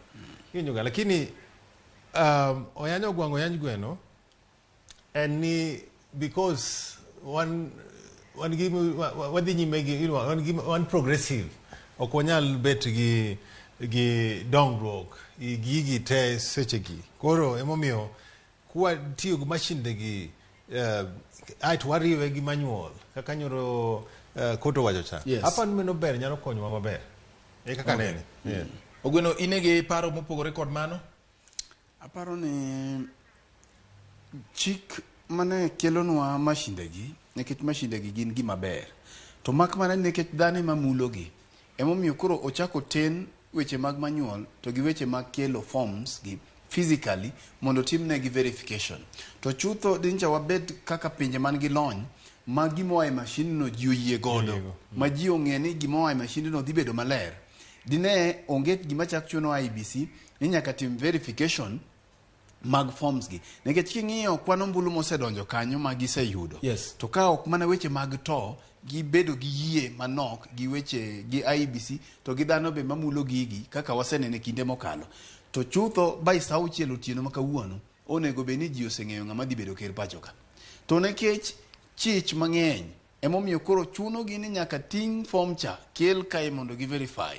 Iwinjo ga lakini oyanyo ogwang' oyany gweno en ni because wan gi wadhi nyime gi wan gi wan progressive ok wanyal bet gi dongruok gi gigi te sechegi. Koro emomiyo kwa tiyo gi mashinde gi aeto wariwe gi manual kaka nyoro koto wacho cha. Yes. Aparo ni mano ber nyalo konyowa maber e kaka nene. Yeah. Ogweno in gi paro mopogore kod mano? Aparo ni chik mane kelonwa mashinde gi nikech mashinde gi gin gima ber to mak mana ni nikech dhano ema mulogi emomiyo koro ochako ten weche mag manual to gi weche mag kelo forms gi physically mondo timnegi verification. To chutho dincha wabed kaka pinje man gi lony ma gima oa e mashin no ji oyie godo ma ji ong'e ni gima oa e mashin no dhi bedo maler. Dine onge gima chak chuno IEBC ni nyaka tim verification mag forms gi nikech king'iyo kwan ombulu mosedonjo kanyo ma giseyudo Yes. to ka ok mana weche mag to gibedo gi yie manok gi weche gi IEBC to gi dhano be mamulo gigi kaka waseneno e kinde mokalo to chutho by sa 6 otieno ma kawuono onego bed ni ji oseng'eyo ng'ama dhi bedo ker pacho ka. To nikech chich mang'eny emomiyo koro chuno gi ni nyaka ting' form cha kel kae mondo gi verify.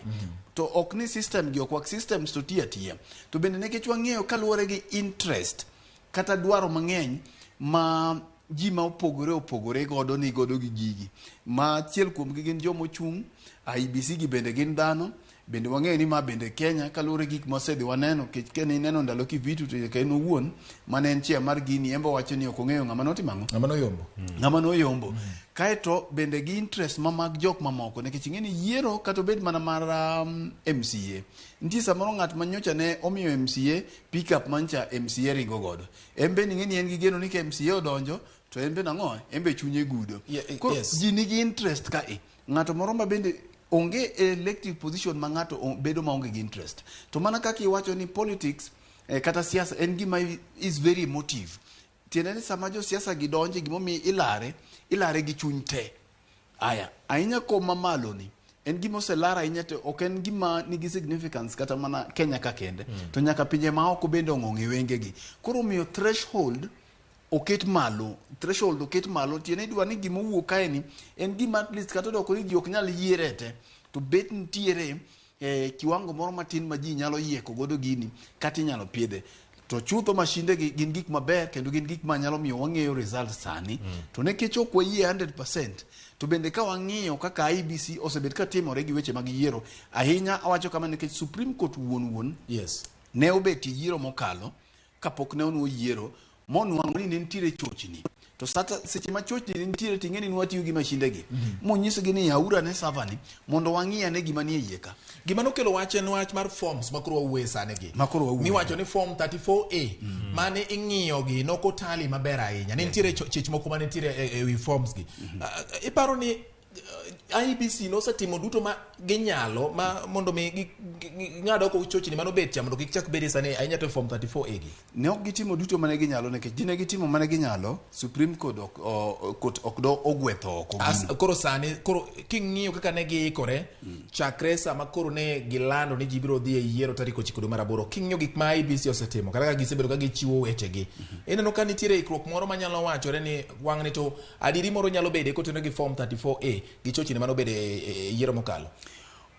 To ok ni system gi ok wak systems to tiyo atiya. To bende nikech wang'eyo kaluwore gi interest kata dwaro mang'eny ma ji ma opogore opogore godo ni godo gi gigi. Ma achiel kuomgi gin joma ochung', IEBC gi bende gin dhano, bende wang'eyo ni ma bende Kenya kaluwore gi gik mawasedhi waneno nikech kane ineno ndalo Kivitu to nyaka en owuon mane en chair mar gini en be owacho ni ok ong'eyo ng'ama notimo ang'o? Ng'ama noyombo. Ng'ama noyombo. Kaeto bende gi interest ma mag jok mamoko nikech ing'e ni yiero kata obed mana mar MCA. Nitie samoro ng'at ma nyocha ne omiyo MCA pick up mancha MCA ringo godo. En bende ing'e ni en gi geno ni ka MCA odonjo to en bende ang'o? En be chunye gudo. Koro ji nigi interest ka e. Ng'ato moro ma bende onge elective position ma ng'ato bedo maonge gi interest. To mana kaka iwacho ni politics kata siasa en gima is very emotive. Tiende ni sama josiasa gi donje gimomiyo ilare, ilare gi chuny te. Aya, ahinya kom mamalo ni En gima oselar ahinya to ok en gima nigi significance kata mana Kenya ka kende. To nyaka pinje maoko bende ong'ong' e wengegi. Koro omiyo threshold oket malo, threshold oket malo, tiende idwa ni gima owuok kae ni en gima at least kata odoko ni ji ok nyal yiere te, to bet nitiere kiwango moro matin ma ji nyalo yieko godo gini kata inyalo piedhe. To chutho mashinde gi gin gik maber kendo gin gik ma nyalo miyo wang'eyo result sani. To nikech ok wayie 100%, to bende ka wang'iyo kaka IEBC osebet ka timore gi weche mag yiero, ahinya awacho kama nikech Supreme Court wuon wuon ne obet e yiero mokalo kapok ne onwo yiero monwang'o ni ne nitiere chochni. To sata seche ma chochni ne nitiere ting'e ni nwatiyo gi mashinde gi. Monyisgi ni yaura ne server ni mondo wang'i ane gima nie iye ka. Gima nokelo wach en wach mar forms ma koro wawuoye sani gi. Ma koro wawuoye. Miwacho ni form 34A mane ing'iyo gi nokotali maber ahinya. Ne nitiere chich moko mane nitiere e wi forms gi. Iparo ni IEBC nosetimo duto ma ginyalo ma mondo mi ging'ad oko chochni manobet cha mondo kik chak bedie sani ahinya to e form 34A gi. Ne ok gitimo duto mane ginyalo nikech dine gitimo mane ginyalo, Supreme Court ok Court ok do ogwetho oko gino. Koro sani koro king'iyo kaka ne giikore chakre sama koro ne gilando ni ji biro dhi e yiero tarik 9 dwe mar aboro, king'iyo gik ma IEBC osetimo kata ka gisebedo ka gichiwo wechegi, ineno ka nitiere ikruok moro manyalo wachore ni wang'ni to adieri moro nyalo bede kotenore gi form 34A gi chochni mane obedo e yiero mokalo.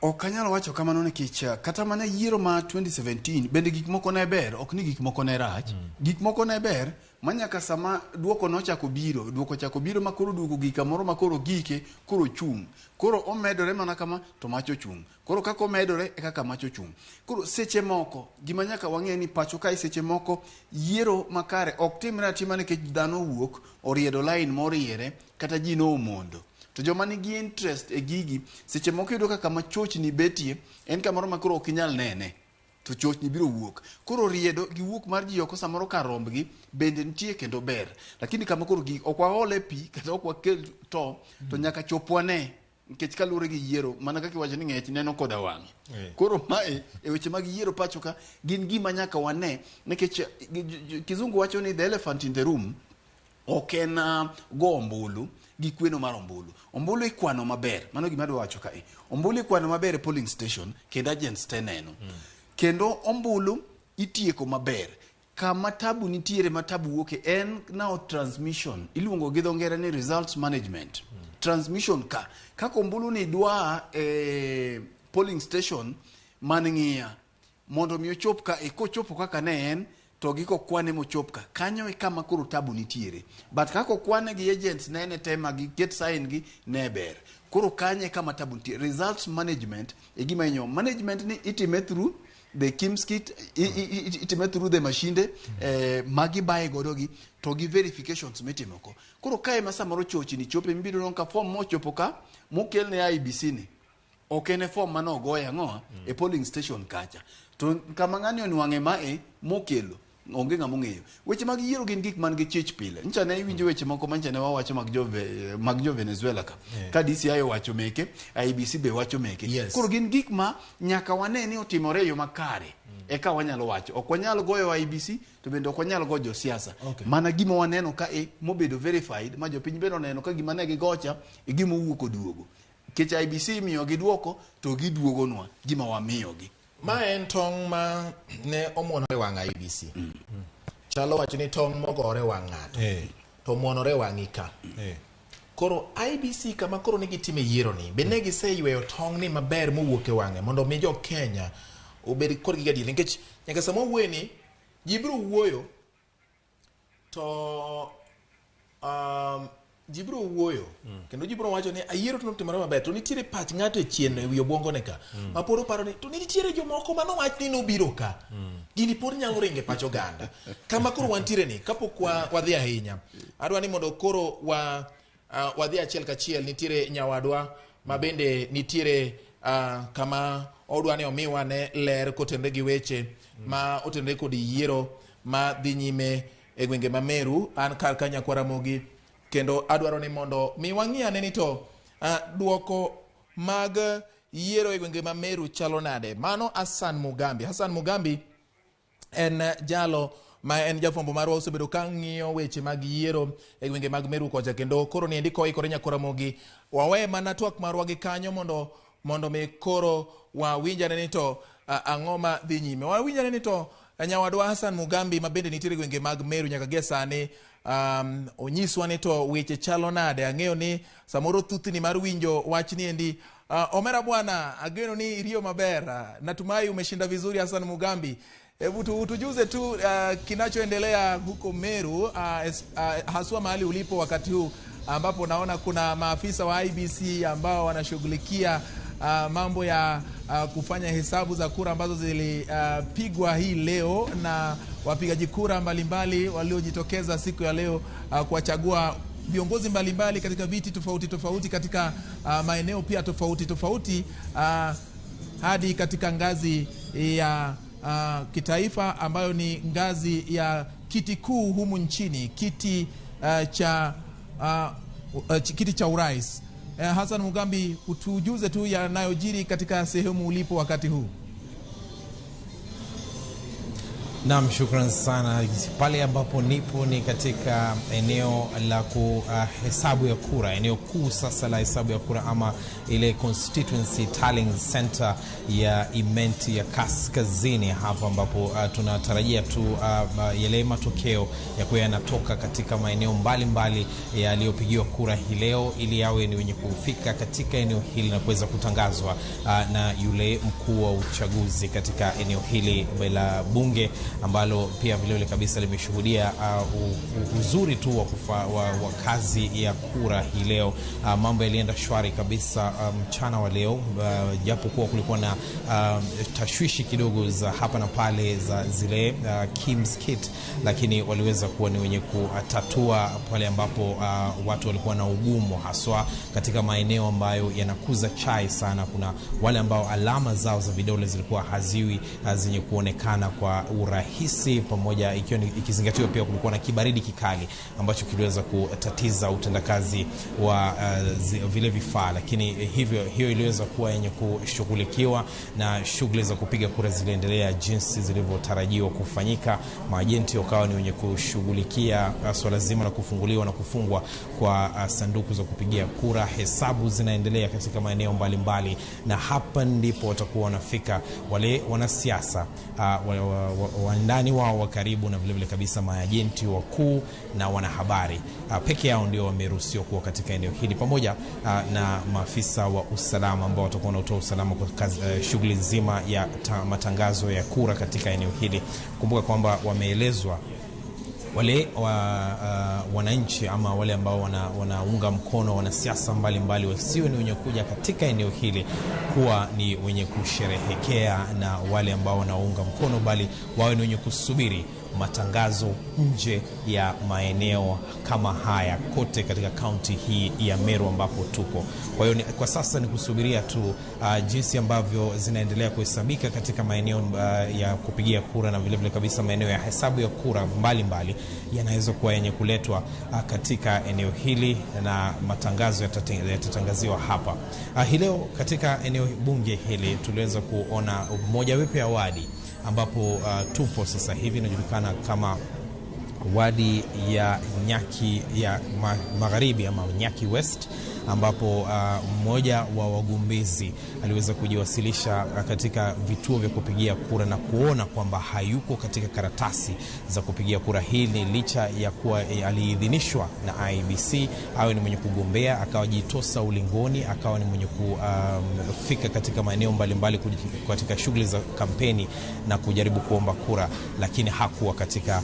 Ok anyal wacho kamano nikech kata mana yiero ma 2017 bende gik moko ne ber, ok ni gik moko ne rach. Gik moko ne ber ma nyaka sama duoko nochako biro, duoko chako biro ma koro duoko gik kamoro ma koro gike, koro chung'. Koro omedore mana kama to mach ochung'. Koro kaka omedore e kaka mach ochung'. Koro seche moko gima nyaka wang'e ni pacho kae seche moko yiero makare ok timre atima nikech dhano owuok oriedo line moriere kata ji nomondo. To joma nigi interest e gigi seche moko iyudo ka kama chochni betie en kamoro ma koro ok inyal nene to chochni biro wuok. Koro riedo gi wuok mar ji oko samoro kar rombgi bende nitie kendo ber. Lakini kama koro gi ok waole pi kata ok wakel to nyaka chop wane nikech kaluwore gi yiero mana kaka iwacho ni ng'ech neno koda wang'e. Koro mae e weche mag yiero pacho ka gin gima nyaka wane nikech kizungu wacho ni the elephant in the room ok en go ombulu gi kweno mar ombulu. Ombulu ikwano maber, mano gima adwa wacho kae. Ombulu ikwano maber e polling station kendo agents te neno. Kendo ombulu itieko maber. Kama tabu nitiere ma tabu wuoke en now transmission. Iluongo gi dho ngere ni results management. Transmission ka. Kaka ombulu ni dwa e polling station man ng'iya mondo mi ochop ka e kochopo kaka ne en to giko kwane mochop ka kanyo e kama koro tabu nitiere. But kaka okwane gi agents nene te ma giket sign gi ne ber. Koro kanyo e kama tabu nitie. Results management e gima inyo. Management ni itime through the KIEMS kit, itime through the mashinde magi baye godo gi to gi verifications mitimo ko. Koro kae ma samoro chochni chope mibiro neno ka form mochopo ka mokel ne IEBC ni ok en e form mane ogoye ang'o e polling station kacha. To kama ng'ani onwang'e mae mokelo onge ng'ama ong'eyo. Weche mag yiero gin gik man gi chich pile. Ncha ne iwinjo weche moko mancha ne wawacho mag jo Venezuela ka. Ka DCI owacho meke, IEBC be wacho meke. Koro gin gik ma nyaka wane ni otimore e yo makare. Eka wanyalo wacho. Ok wanyal goyo IEBC to bende ok wanyal goyo josiasa. Mana gima waneno ka e mobedo verified ma jopiny bende oneno ka gima ne gigocha e gima owuok oduogo. Nikech IEBC imiyo gi duoko to giduogonwa gima wamiyogi. Ma en tong' ma ne omuonore wang' IEBC. Chalo wacho ni tong' mogore wang' ng'ato to omuonore wang'i ka. Koro IEBC kama koro ne gitime yiero ni, be ne giseyweyo tong' ni maber mowuok e wang'e mondo mi jo Kenya obed kodgi gadier nikech nyaka sama wawuoye ni ji biro wuoyo to ji biro wuoyo kendo ji biro wacho ni ayiero to notimore maber to nitiere pach ng'ato e chien e wi obwongone ka ma pod oparo ni to nitiere jomoko manowach ni nobiro ka gini pod nyalo ringo e pach oganda kama koro wantiere ni kapok wadhi ahinya adwa ni mondo koro wadhi achiel kachiel. Nitiere nyawadwa ma bende nitiere kama odwa ni omiwa ne ler kotenore gi weche ma otenore kod yiero ma dhi nyime e gwenge ma Meru. An kar ka Nyakwar Ramogi kendo adwaro ni mondo mi wang'i ane ni to duoko mag yiero e gwenge ma Meru chalo nade. Mano Hassan Mugambi. Hassan Mugambi en jalo ma en jafwambo marwa, osebedo ka ng'iyo weche mag yiero e gwenge mag Meru kocha, kendo koro niendi koikore Nyakwar Ramogi wawe mana twak marwa gi kanyo mondo Mondo mi koro wawinjane ni to ang'o ma dhi nyime. Wawinjane ni to nyawadwa Hassan Mugambi ma bende nitiere e gwenge mag Meru nyaka gie sani onyiswa ni to weche chalo nade. Ang'eyo ni samoro thuthni mar winjo wachni endi. Omera bwana, ageno ni iriyo maber. Natumai umeshinda vizuri Hassan Mugambi. Hebu tujuze tu kinachoendelea huko Meru, haswa mahali ulipo wakati huu ambapo naona kuna maafisa wa IEBC ambao wanashughulikia mambo ya kufanya hesabu za kura ambazo zilipigwa hii leo na wapigaji kura mbalimbali waliojitokeza siku ya leo kuwachagua viongozi mbalimbali katika viti tofauti tofauti katika maeneo pia tofauti tofauti hadi katika ngazi ya kitaifa ambayo ni ngazi ya kiti kuu humu nchini, kiti cha urais. Hassan Mugambi, utujuze tu yanayojiri katika sehemu ulipo wakati huu. Naam, shukran sana. Pale ambapo nipo ni katika eneo la hesabu ya kura, eneo kuu sasa la hesabu ya kura ama ile constituency tallying center ya Imenti ya Kaskazini, hapa ambapo tunatarajia tu yale matokeo ya kuwa yanatoka katika maeneo mbalimbali yaliyopigiwa kura hii leo, ili yawe ni wenye kufika katika eneo hili na kuweza kutangazwa na yule mkuu wa uchaguzi katika eneo hili la bunge ambalo pia vile vile kabisa limeshuhudia uzuri tu wa kazi ya kura hii leo. Mambo yalienda shwari kabisa mchana wa leo, japo kuwa kulikuwa na tashwishi kidogo za hapa na pale za zile KIMS kit, lakini waliweza kuwa ni wenye kutatua pale ambapo watu walikuwa na ugumu, haswa katika maeneo ambayo yanakuza chai sana. Kuna wale ambao alama zao za vidole zilikuwa haziwi zenye kuonekana kwa urahisi, pamoja ikizingatiwa pia kulikuwa na kibaridi kikali ambacho kiliweza kutatiza utendakazi wa vile vifaa, lakini hivyo hiyo iliweza kuwa yenye kushughulikiwa na shughuli za kupiga kura ziliendelea jinsi zilivyotarajiwa kufanyika. Maajenti wakawa ni wenye kushughulikia swala zima la kufunguliwa na kufungwa kwa sanduku za kupigia kura. Hesabu zinaendelea katika maeneo mbalimbali, na hapa ndipo watakuwa wanafika wale wanasiasa wandani wao wa karibu na vile vile kabisa maajenti wakuu na wanahabari. Peke yao ndio wameruhusiwa kuwa katika eneo hili, pamoja na maafisa wa usalama ambao watakuwa wanatoa usalama kwa shughuli nzima ya matangazo ya kura katika eneo hili. Kumbuka kwamba wameelezwa wale wananchi ama wale ambao wanaunga mkono wanasiasa mbalimbali wasio ni wenye kuja katika eneo hili kuwa ni wenye kusherehekea na wale ambao wanaunga mkono, bali wawe ni wenye kusubiri matangazo nje ya maeneo kama haya kote katika kaunti hii ya Meru ambapo tuko. Kwa hiyo kwa sasa ni kusubiria tu jinsi ambavyo zinaendelea kuhesabika katika maeneo ya kupigia kura na vile vile kabisa maeneo ya hesabu ya kura mbalimbali yanaweza kuwa yenye kuletwa katika eneo hili na matangazo yatatangaziwa hapa. Hii leo katika eneo bunge hili tuliweza kuona mojawapo ya wadi ambapo tupo sasa hivi inajulikana kama wadi ya Nyaki ya Magharibi ama Nyaki West, ambapo mmoja wa wagombezi aliweza kujiwasilisha katika vituo vya kupigia kura na kuona kwamba hayuko katika karatasi za kupigia kura. Hii ni licha ya kuwa aliidhinishwa na IEBC awe ni mwenye kugombea, akawa jitosa ulingoni, akawa ni mwenye kufika katika maeneo mbalimbali katika shughuli za kampeni na kujaribu kuomba kura, lakini hakuwa katika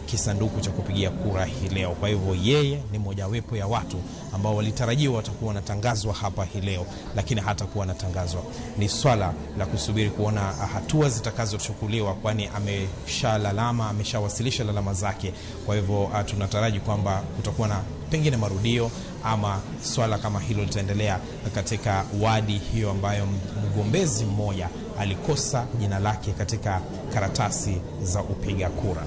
kisanduku cha kupigia kura hii leo. Kwa hivyo yeye ni mojawapo ya watu ambao walitarajiwa watakuwa wanatangazwa hapa hii leo, lakini hatakuwa wanatangazwa. Ni swala la kusubiri kuona hatua zitakazochukuliwa, kwani ameshalalama, ameshawasilisha lalama zake. Kwa hivyo tunataraji kwamba kutakuwa na pengine marudio ama swala kama hilo litaendelea katika wadi hiyo ambayo mgombezi mmoja alikosa jina lake katika karatasi za upiga kura.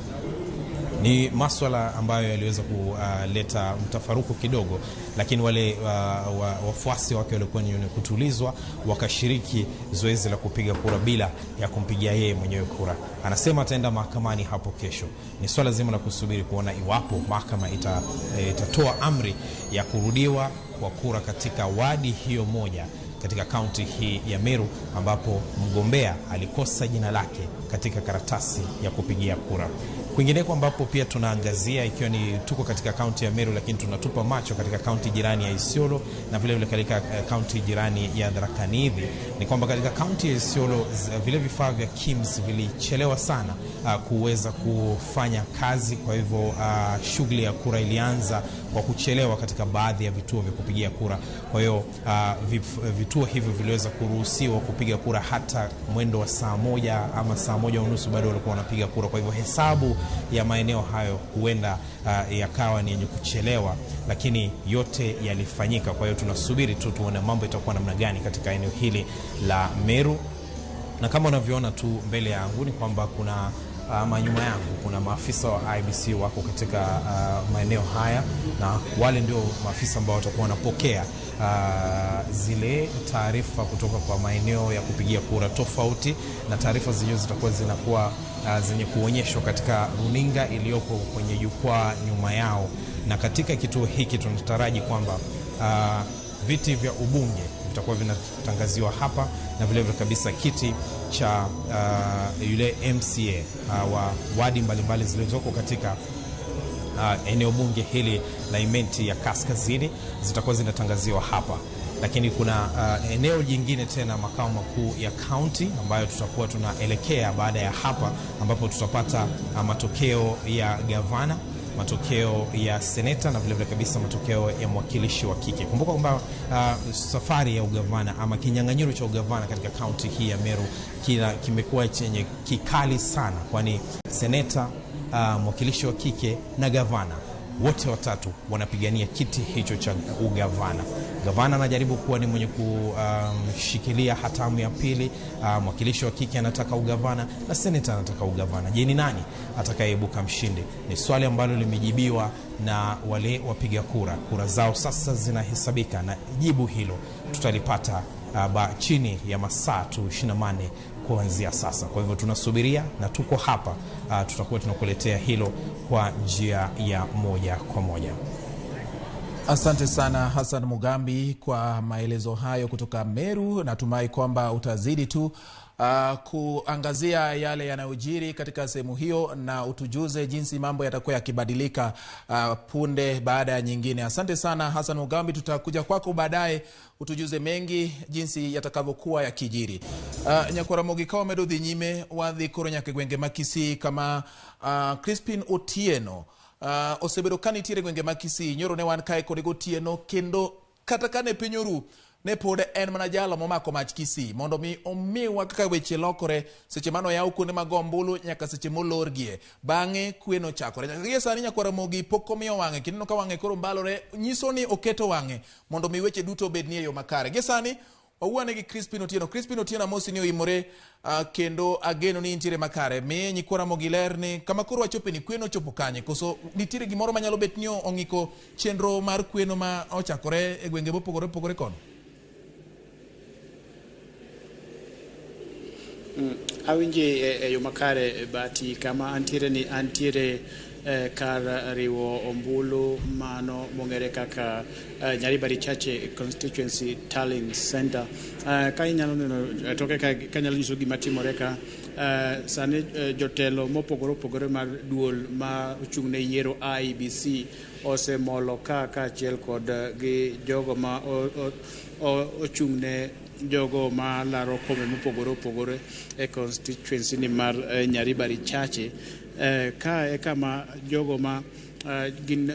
Ni maswala ambayo yaliweza kuleta mtafaruku kidogo, lakini wale wafuasi wake walikuwa ni kutulizwa, wakashiriki zoezi la kupiga kura bila ya kumpigia yeye mwenyewe kura. Anasema ataenda mahakamani hapo kesho. Ni swala zima la kusubiri kuona iwapo mahakama itatoa amri ya kurudiwa kwa kura katika wadi hiyo moja katika kaunti hii ya Meru, ambapo mgombea alikosa jina lake katika karatasi ya kupigia kura. Kwingineko ambapo pia tunaangazia, ikiwa ni tuko katika kaunti ya Meru, lakini tunatupa macho katika kaunti jirani ya Isiolo na vile vile katika kaunti jirani ya Tharaka Nithi, ni kwamba katika kaunti ya Isiolo vile vifaa vya KIMS vilichelewa sana kuweza kufanya kazi. Kwa hivyo shughuli ya kura ilianza kwa kuchelewa katika baadhi ya vituo vya kupigia kura. Kwa hiyo vituo hivyo viliweza kuruhusiwa kupiga kura hata mwendo wa saa 1 ama saa 1:30 bado walikuwa wanapiga kura. Kwa hivyo hesabu ya maeneo hayo huenda yakawa ni yenye kuchelewa, lakini yote yalifanyika. Kwa hiyo tunasubiri tu tuone mambo itakuwa namna gani katika eneo hili la Meru. Na kama unavyoona tu mbele yangu ni kwamba kuna ama nyuma yangu kuna maafisa wa IEBC wako katika maeneo haya, na wale ndio maafisa ambao watakuwa wanapokea zile taarifa kutoka kwa maeneo ya kupigia kura tofauti, na taarifa zenyewe zitakuwa zinakuwa zenye kuonyeshwa katika runinga iliyoko kwenye jukwaa nyuma yao. Na katika kituo hiki tunataraji kwamba viti vya ubunge vitakuwa vinatangaziwa hapa, na vile vile kabisa kiti cha yule MCA wa wadi mbalimbali zilizoko katika eneo bunge hili la Imenti ya Kaskazini zitakuwa zinatangaziwa hapa. Lakini kuna eneo jingine tena, makao makuu ya kaunti, ambayo tutakuwa tunaelekea baada ya hapa, ambapo tutapata matokeo ya gavana, matokeo ya seneta na vile vile kabisa matokeo ya mwakilishi wa kike. Kumbuka kwamba safari ya ugavana ama kinyang'anyiro cha ugavana katika kaunti hii ya Meru kimekuwa chenye kikali sana, kwani seneta, mwakilishi wa kike na gavana wote watatu wanapigania kiti hicho cha ugavana. Gavana anajaribu kuwa ni mwenye kushikilia hatamu ya pili, mwakilishi wa kike anataka ugavana na seneta anataka ugavana. Je, ni nani atakayeibuka mshindi? Ni swali ambalo limejibiwa na wale wapiga kura. Kura zao sasa zinahesabika, na jibu hilo tutalipata chini ya masaa tu 24 kuanzia sasa. Kwa hivyo tunasubiria na tuko hapa, tutakuwa tunakuletea hilo kwa njia ya moja kwa moja. Asante sana Hassan Mugambi kwa maelezo hayo kutoka Meru. Natumai kwamba utazidi tu kuangazia yale yanayojiri katika sehemu hiyo na utujuze jinsi mambo yatakuwa yakibadilika punde baada ya nyingine. Asante sana Hassan Mugambi, tutakuja kwako baadaye utujuze mengi jinsi yatakavyokuwa yakijiri. Nyakwaramogi ka wamedo dhi nyime wadhi koro nyaka e gwenge ma Kisii kama Crispin Otieno osebedo ka nitiere gwenge ma Kisii. Nyoro ne wan kae kode gotieno, kendo kata kane piny oru ne pod en mana jalo momako mach Kisii mondo mi omiwa kaka weche lokore seche mano yaw kuonde mag ombulu nyaka seche molorgie. Bang'e kwe nochakore. Nyaka gie sani Nyakwaramogi pok omiyo wang'e, kineno ka wang'e koro mbalore, nyiso ni oketo wang'e mondo mi weche duto obed ni e yo makare. Gie sani wawuone gi Crispin Otieno. Crispin Otieno, amosi ni oimore, kendo ageno ni intiere makare. Miye Nyakwaramogi ler ni kama koro wachope ni kweno ochopo kanye, koso nitiere gimoro manyalo bet ni ong'iko chenro mar kweno ma ochakore e gwenge mopogore opogore kono? Awinji e yo makare bati kama antiere ni antiere kar riwo ombulu mano mong'ere kaka Nyaribari Chache Constituency Tallying Center. Ka inyalo neno toke ka nyalo nyiso gima timore ka sani, jotelo mopogore opogore mar duol ma ochung' ne yiero IEBC osemolo ka kaachiel kod gi jogo ma ochung' ne jogo ma laro kombe mopogore opogore e constituency ni mar Nyaribari Chache. Ka e kama jogo ma gin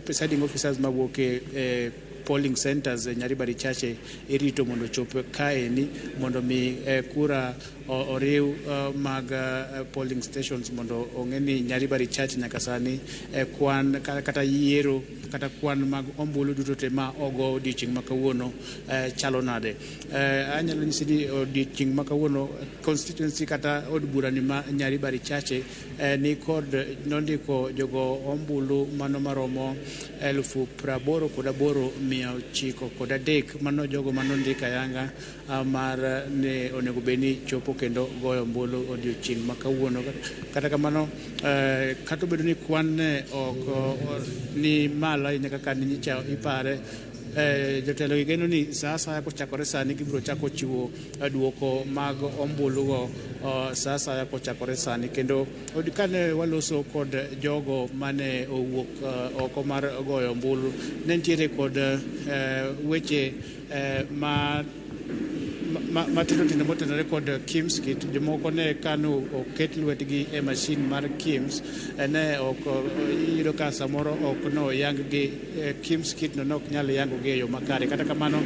presiding officers mawuok e polling centers e Nyaribari Chache irito mondo ochop kaeni mondo mi kura oriw mag polling stations mondo ong'e ni Nyaribari Chache nyaka sani kwan kata yiero kata kwan mag ombulu duto te ma ogo odiochieng' ma kawuono chalo nade. Anyalo nyisi ni odiochieng' ma kawuono constituency kata od bura ni ma Nyaribari Chache ni kod nondiko jogo ombulu mano maromo 88,903, mano jogo manondiko ayanga mar ni onego bed ni chopo kendo goyo ombulu odiochieng' ma kawuono. Kata kamano, kata obedo ni kwan ne ok ni malo ahinya kaka nyicha ipare, Jotelo gi geno ni sa asaya kochakore sani gibiro chako chiwo duoko mag ombulugo sa asaya kochakore sani. Kendo kane waloso kod jogo mane owuok oko mar goyo ombulu, ne nitiere kod weche ma matindo tindo motenore kod KIEMS kit. Jomoko ne kano oket lwetgi e mashin mar KIEMS, ne ok iyudo ka samoro ok no yang gi KIEMS kit no, ne ok nyal yango gi e yo makare. Kata kamano,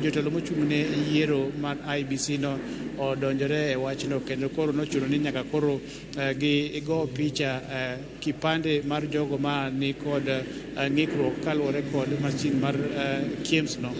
jotelo mochung' ne yiero mar IEBC no odonjore e wachno, kendo koro nochuno ni nyaka koro gi go picha kipande mar jogo ma ni kod ng'ikruok kaluwore kod mashin mar KIEMS no.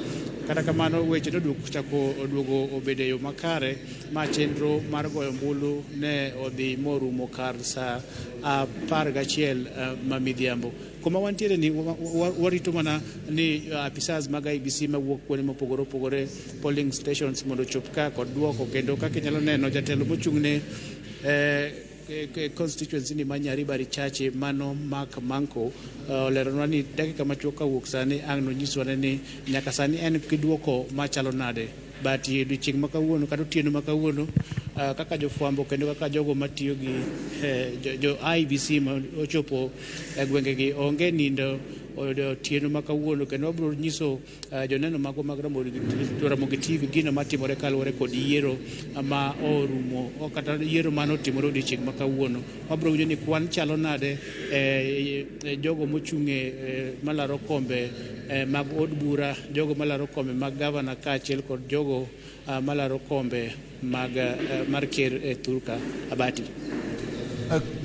Kata kamano, weche noduogo chako oduogo obedo e yo makare, ma chenro mar goyo ombulu ne odhi morumo kar sa 11 ma midhiambo. Kuma wantiere ni warito mana ni apisas mag IEBC mawuok kuonde mopogore opogore, polling stations, mondo ochop ka kod duoko. Kendo kaka inyalo neno, jatelo mochung' ne constituency ni ma Nyaribari Chache, mano Mark Manko, oleronwa ni dakika machuok kawuok sani ang' nonyiswa ni nyaka sani en gi duoko machalo nade. But odiochieng' ma kawuono kata otieno ma kawuono, kaka jofwambo kendo kaka jogo matiyo gi jo IEBC ma ochopo e gwengegi, onge nindo otieno ma kawuono. Kendo wabiro nyiso joneno magwa mag Ramogi TV gino matimore kaluwore kod yiero ma orumo kata yiero mane otimore odiochieng' ma kawuono. Wabiro winjo ni kwan chalo nade, jogo mochung' e malaro kombe mag od bura, jogo malaro kombe mag gavana, kaachiel kod jogo malaro kombe mag mar ker e thurka abati.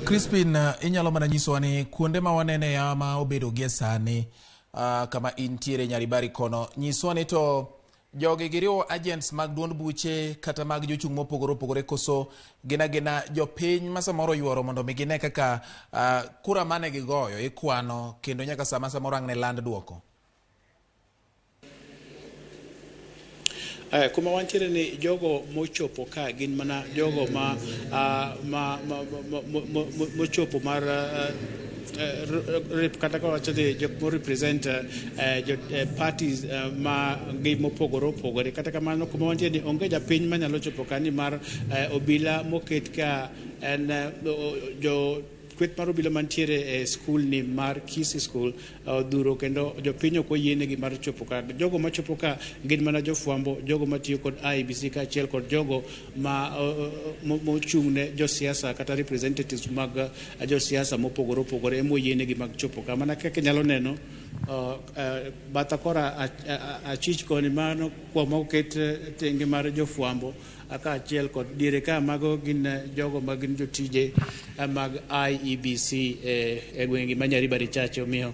Crispin, inyalo mana nyisowa ni kuonde ma wanene ya ma obedo gie sani, kama intiere Nyaribari kono, nyiswa ni to jogi giriwo agents mag duond buche kata mag jochung' mopogore opogore, koso gin agina jopiny ma samoro oyuoro mondo mi gine kaka kura mane gigoyo ikwano, kendo nyaka sama samoro ang' ne land duoko? Kuma wantiere ni jogo mochopo ka gin mana jogo ma mochopo mar rep, kata ka wacho ni jok mo represent jo parties ma gi mopogore opogore. Kata kamano, kuma wantiere ni onge japiny manyalo chopo ka, ni mar obila moket ka en jo kweth mar obila mantiere e skul ni mar Kisii School odhuro, kendo jopiny ok oyienegi mar chopo ka. Jogo machopo ka gin mana jofwambo, jogo matiyo kod IEBC, kaachiel kod jogo ma mochung' ne josiasa kata representatives mag josiasa mopogore opogore ema oyienegi mag chopo ka. Mana kaka inyalo neno batha kora achich koni, mano kuma oket tenge mar jofwambo, kaachiel kod diere ka, mago gin jogo ma gin jotije mag IEBC e gwenge ma Nyaribari Chache. Omiyo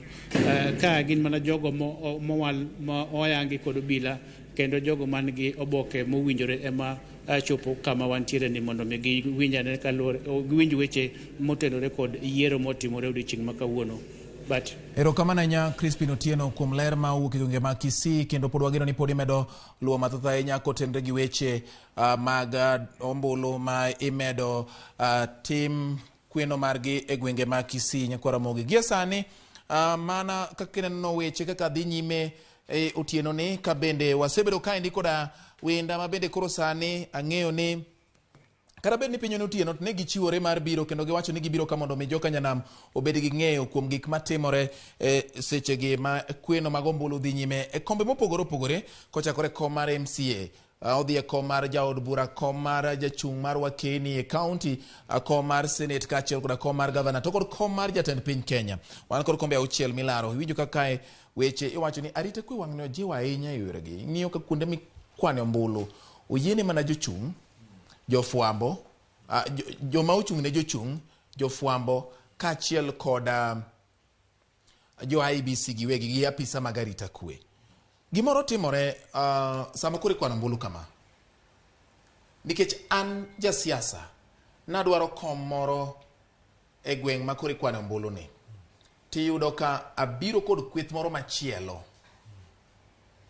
ka gin mana jogo mowal ma oyangi kod obila, kendo jogo man gi oboke mowinjore ema chopo kama wantiere ni mondo mi giwinj ane kaluwore giwinj weche motenore kod yiero motimore odiochieng' ma kawuono. But Erokamano ahinya, Crispin Otieno, kuom ler ma owuok e gwenge mag Kisii. Kendo pod wageno ni pod imedo luwo mathoth ahinya kotenore gi weche mag ombulu ma imedo tim kweno margi e gwenge mag Kisii, nyakwa Ramogi. Gie sani, mana kaka ineno weche kaka dhi nyime e otieno ni, ka bende wasebedo kaendi koda wenda ma bende koro sani ang'eyo ni kata bed ni piny otieno to ne gichiwore mar biro, kendo giwacho ni gibiro ka mondo mi joka nyanam obed gi ng'eyo kuom gik matimore e sechegi ma kweno mag ombulu dhi nyime e kombe mopogore opogore, kochakore kom mar MCA, odhi e kom mar jaod bura, kom mar jachung' mar Wakeni e county, kom mar senate, kaachiel koda kom mar gavana, to kod kom mar jatend piny Kenya. Wan kod kombe 6 milaro. Iwinjo ka kae weche iwacho ni arita kwe wang'ni ojiw ahinya e yoregi. Ing'iyo ka kuonde mikwane ombulu oyiene mana jochung', jofwambo, joma ochung' ne jochung', jofwambo, kaachiel kod jo IEBC giwegi gi apisa mag arita kwe. Gimoro timore sama koro ikwano ombulu kama. Nikech an jasiasa, nadwaro kom moro e gweng' ma koro ikwane ombulu ni. Tiyudo ka abiro kod kweth moro machielo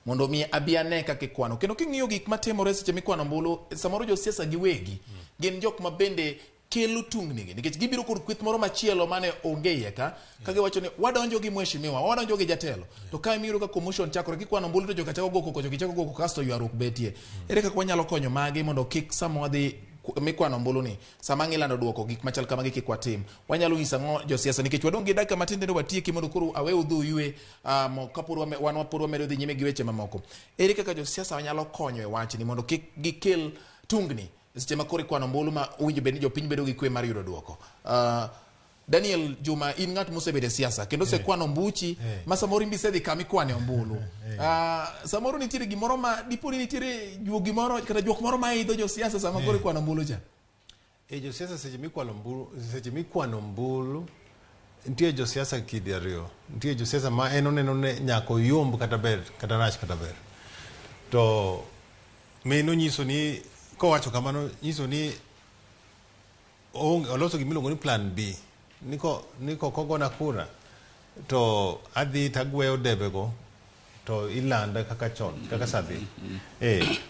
mondo mi abi ane kaka ikwano. Kendo king'iyo gik matimore seche mikwano ombulu, samoro josiasa giwegi gin jok ma bende kelo tungni gi nikech gibiro kod kweth moro machielo mane onge iye ka ka giwacho ni wadonjo gi mheshimiwa, wadonjo gi jatelo, to kae miyudo ka commotion chakore kikwano ombulu to joka chako go koko, jogi chako go koko, kasto ywaruok betie. Ere kaka wanyalo konyo magi mondo kik sama wadhi mikwano ombulu ni sama ang' ilando duoko gik machal kamagi kik watim? Wanyalo nyiso ang'o josiasa nikech wadong' gi dakika matin tindo watieki mondo koro awe udhi uywe kapod wan pod wamedo dhi nyime gi weche mamoko. Ere kaka josiasa wanyalo konyo e wachni mondo kik gikel tungni seche ma koro ikwano ombulu ma owinjo bed ni jopiny bedo gi kwe mar yudo duoko? Daniel Juma, in ng'at mosebedo e siasa kendo osekwano ombuchi ma samoro in bisedhi kama ikwane ombulu. Samoro nitiere gimoro ma dipo ni nitiere juogi moro kata juok moro ma idho josiasa sama koro ikwano ombulu cha. E josiasa seche mikwalo ombulu, seche mikwano ombulu, nitie josiasa kidi ariyo. Nitie josiasa ma en oneno ni nyaka oyomb kata ber kata rach kata ber. To meno nyiso ni kowacho kamano nyiso ni oloso gimiluongo ni plan B. Niko kogona kura to adhi tagweyo debe go to ilanda kaka chon kaka sadhi.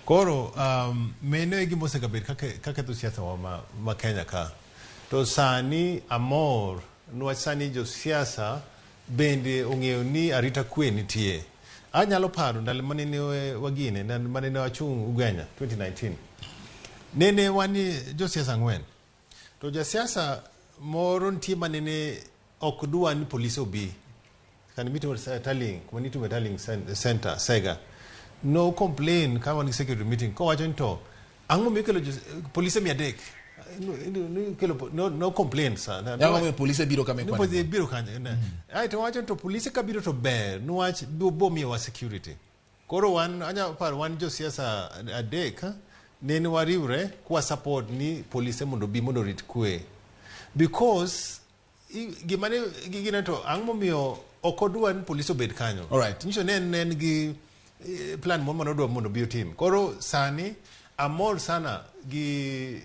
Koro meno e gima osegabet kaketho siasa wa ma Kenya ka. To sani amor niwach sani josiasa bende ong'eyo ni arita kwe nitie. Anyalo paro ndalo manene wagine, ndalo manene wachung' Ugenya 2019. Nene wan josiasa 4. To jasiasa moro nitie manene ok dwa ni polise obi. Kan mitimo tallying, kuma nitimo tallying center, Sega. No complain ka wan gi security meeting, kowacho ni to ang'o mikelo polise 300? No complain sa. Ang'o momiyo polise biro kama ikwane? Polise biro kanyo. Ai to wacho to polise ka biro to ber, niwach bo miyowa security. Koro wan anya paro wan josiasa 3 nene wariwre kwa support ni polise mondo bi mondo orit kwe. Because gima ne gigine to ang'o momiyo ok odwa ni polise obed kanyo. Nyiso ni en gi plan moro mane odwa mondo obi otim. Koro sani amor sana gi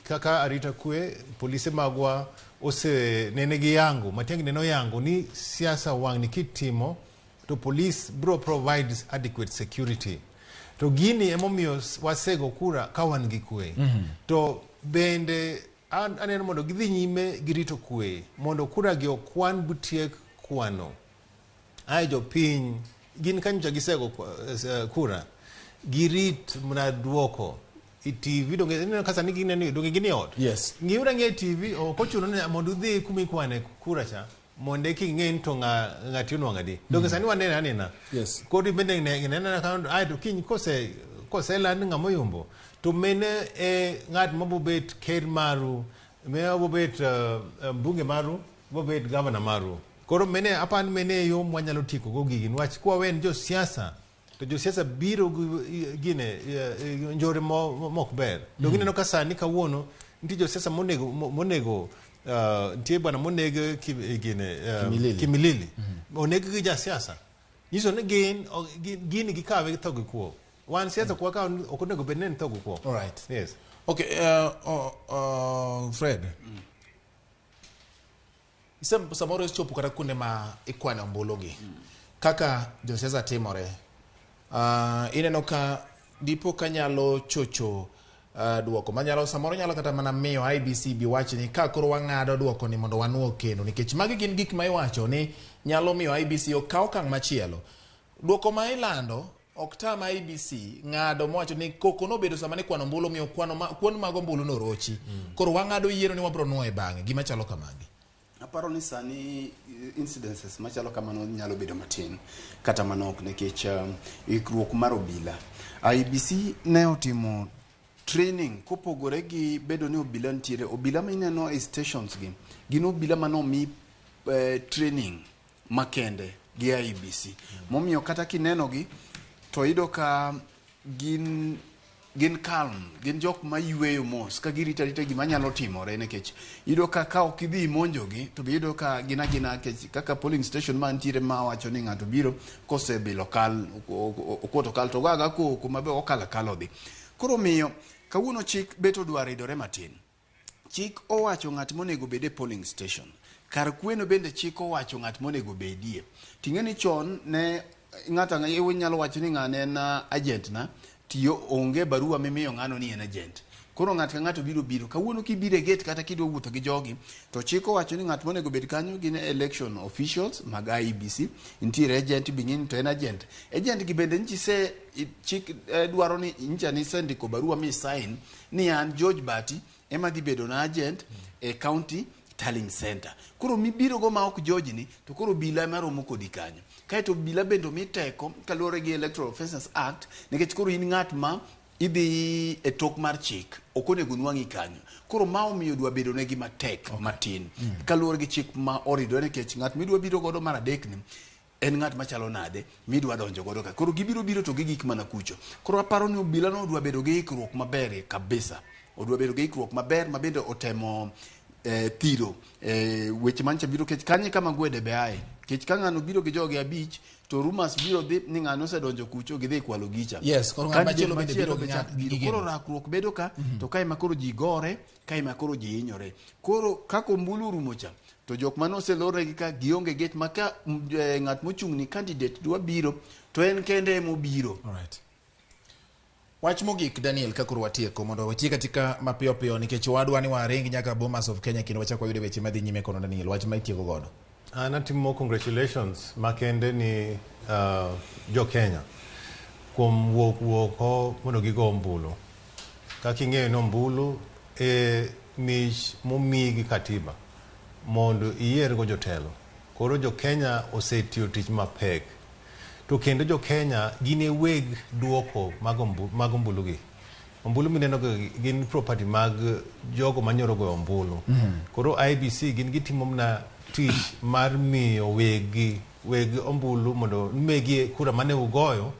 kaka arita kwe polise magwa ose nene gi yango, Matiang'i nene oyango ni siasa wang' ni kitimo to police bro provide adequate security. To gini emomiyo wasego kura ka wan gi kwe. To bende aneno mondo gidhi nyime gi rito kwe mondo kura gi okwan butiek kwano. Ae jopiny gin kanyocha gisego kura girit mana duoko e TV. Donge ineno ka sani gineno, donge gin e ot? Yes. Ng'iuru ang'iya e TV, ok ochuno ni mondo udhi kuma ikwane kura cha mondo eka ing'e ni to ng'ati onwang'o adi. Donge sani wanene anena? Yes. Koro bende ne ka ae to kiny koseland ng'ama oyombo to mene e ng'at mabobet ker maru, mene mabobet mbunge maru, mabobet gavana maru. Koro mene apan mene e yo mwanyalo tieko go gigi niwach kwa wen josiasa to josiasa biro gi gine njore mok ber. Donge ineno ka sani kawuono nitie josiasa monego nitie bwana moneg gine Kimilili. Kimilili. Oneg gi jasiasa. Nyiso ni gin gini gikawe tho gi kuo. Wan siasa kwa ka ok onego bed ni en tho gi kuo. All right. Yes. Okay, Fred. Samoro ichopo kata kuonde ma ikwane ombulu gi. Kaka josiasa timore. Ineno ka dipo ka nyalo chocho duoko manyalo samoro nyalo kata mana miyo IEBC bi wach ni ka koro wang'ado duoko ni mondo wanuo kendo nikech magi gin gik ma iwacho ni nyalo miyo IEBC okaw okang' machielo. Duoko ma ilando ok tam IEBC ng'ado mowacho ni koko nobedo sama ni kwano ombulu omiyo kwano kuon mag ombulu norochi. Koro wang'ado yiero ni wabro nuoye bang'e gima chalo kamagi. Aparo ni sani incidences machalo kamano nyalo bedo matin kata manok nikech ikruok mar obila. IEBC ne otimo training kopogore gi bedo ni obila nitiere. Obila mineno e stations gi gin obila manomi training makende gi IEBC. Momiyo kata kineno gi to iyudo ka gin calm, gin jok ma yweyo mos ka girito arita gima nyalo timore nikech iyudo ka ok idhi imonjogi to be iyudo ka gin agina nikech kaka polling station ma nitiere ma wacho ni ng'ato biro kosebilo kal okuoto kal to ogo koko mabe okalo akala odhi. Koro miyo kawuono chik bet odwa ridore matin. Chik owacho ng'at monego bed e polling station. Kar kweno bende chik owacho ng'at monego bedie. Ting'e ni chon ne ng'ato inyalo wacho ni ng'ane en agent na tiyo onge barua mimiyo ng'ano ni en agent. Koro ng'ato ka ng'ato biro biro. Kawuono kibiro e gate kata kidwa wuotho gi jogi, to chik owacho ni ng'at monego bed kanyo gin election officials mag IEBC, nitiere agent bing'ini to en agent. Agent gi bende nchise chik dwaro ni ncha nisendiko barua mi sign ni an George Bati ema dhi bedo na agent e county tallying center. Koro mibiro go ma ok George ni to koro obila ema romo kodi kanyo. Kaeto obila bende omi teko kaluwore gi Electoral Offences Act nikech koro in ng'at ma idhi e tok mar chik ok onego nwang'i kanyo. Koro ma omiyo dwa bedo negi matek matin kaluwore gi chik ma oridore nikech ng'at midwa biro godo mar adek ni en ng'at machalo nade midwa donjo godo ka. Koro gibiro biro to gigik mana kucho. Koro aparo ni obila no odwa bedo gi ikruok maber kabisa. Odwa bedo gi ikruok maber ma bende otemo thiro weche mancha biro kech kanye kama gwede be aye. Kech ka ng'ano biro gi joge abich to rumors biro dhi ni ng'ano osedonjo kucho gidhi kwalo gicha. Yes, koro ng'at machielo bende biro gi be chak ng'at- biro. gi gino. Koro rakruok bedo ka to kae ma koro ji gore, kae ma koro ji hinyore. Koro kaka ombulu orumo cha to jok mane oselornegi ka gionge gate ma ka ng'at mochung' ni candidate dwa biro to en kende emobiro. Alright. Wach mogik Daniel ka koro watieko mondo watiek katika mapiyo piyo nikech wadwa ni waring nyaka Bomas of Kenya kendo wachak wayude weche madhi nyime kono Daniel wach ma itieko godo. An atimo congratulations makende ni jo Kenya kuom wuok oko mondo gigo ombulu. Kaka ing'eyo ni ombulu e mich momiyi gi katiba mondo iyiergo jotelo. Koro jo Kenya osetiyo tich mapek. To kendo jo Kenya gin e weg duoko mag ombulu gi. Ombulu mineno gi gin property mag jogo manyoro goyo ombulu. Koro IEBC gin gitimo mana tich mar miyo wegi weg ombulu mondo megi kura mane ugoyo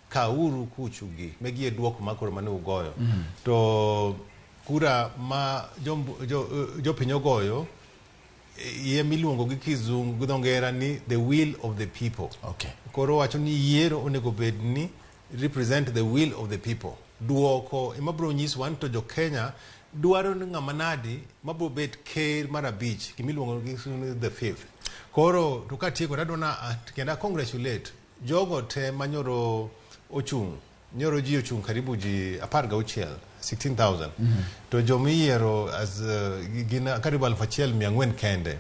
kauru kuchugi megi e duoko mar kura mane ugoyo. To kura ma jopiny ogoyo ye miluongo gi kizungu gi dho ngera ni the will of the people. Okay. Koro wacho ni yiero onego bed ni represent the will of the people. Duoko ema biro nyisowa ni to jo Kenya dwaro ni ng'ama nadi mabiro bet ker mar abich gimiluongo gi kizungu ni the fifth. Koro to katieko to adwa na kendo a congratulate jogo te manyoro ochung' nyoro ji ochung' karibu ji 16, 16,000 to jomiyiero as gin karibu 1,400 kende.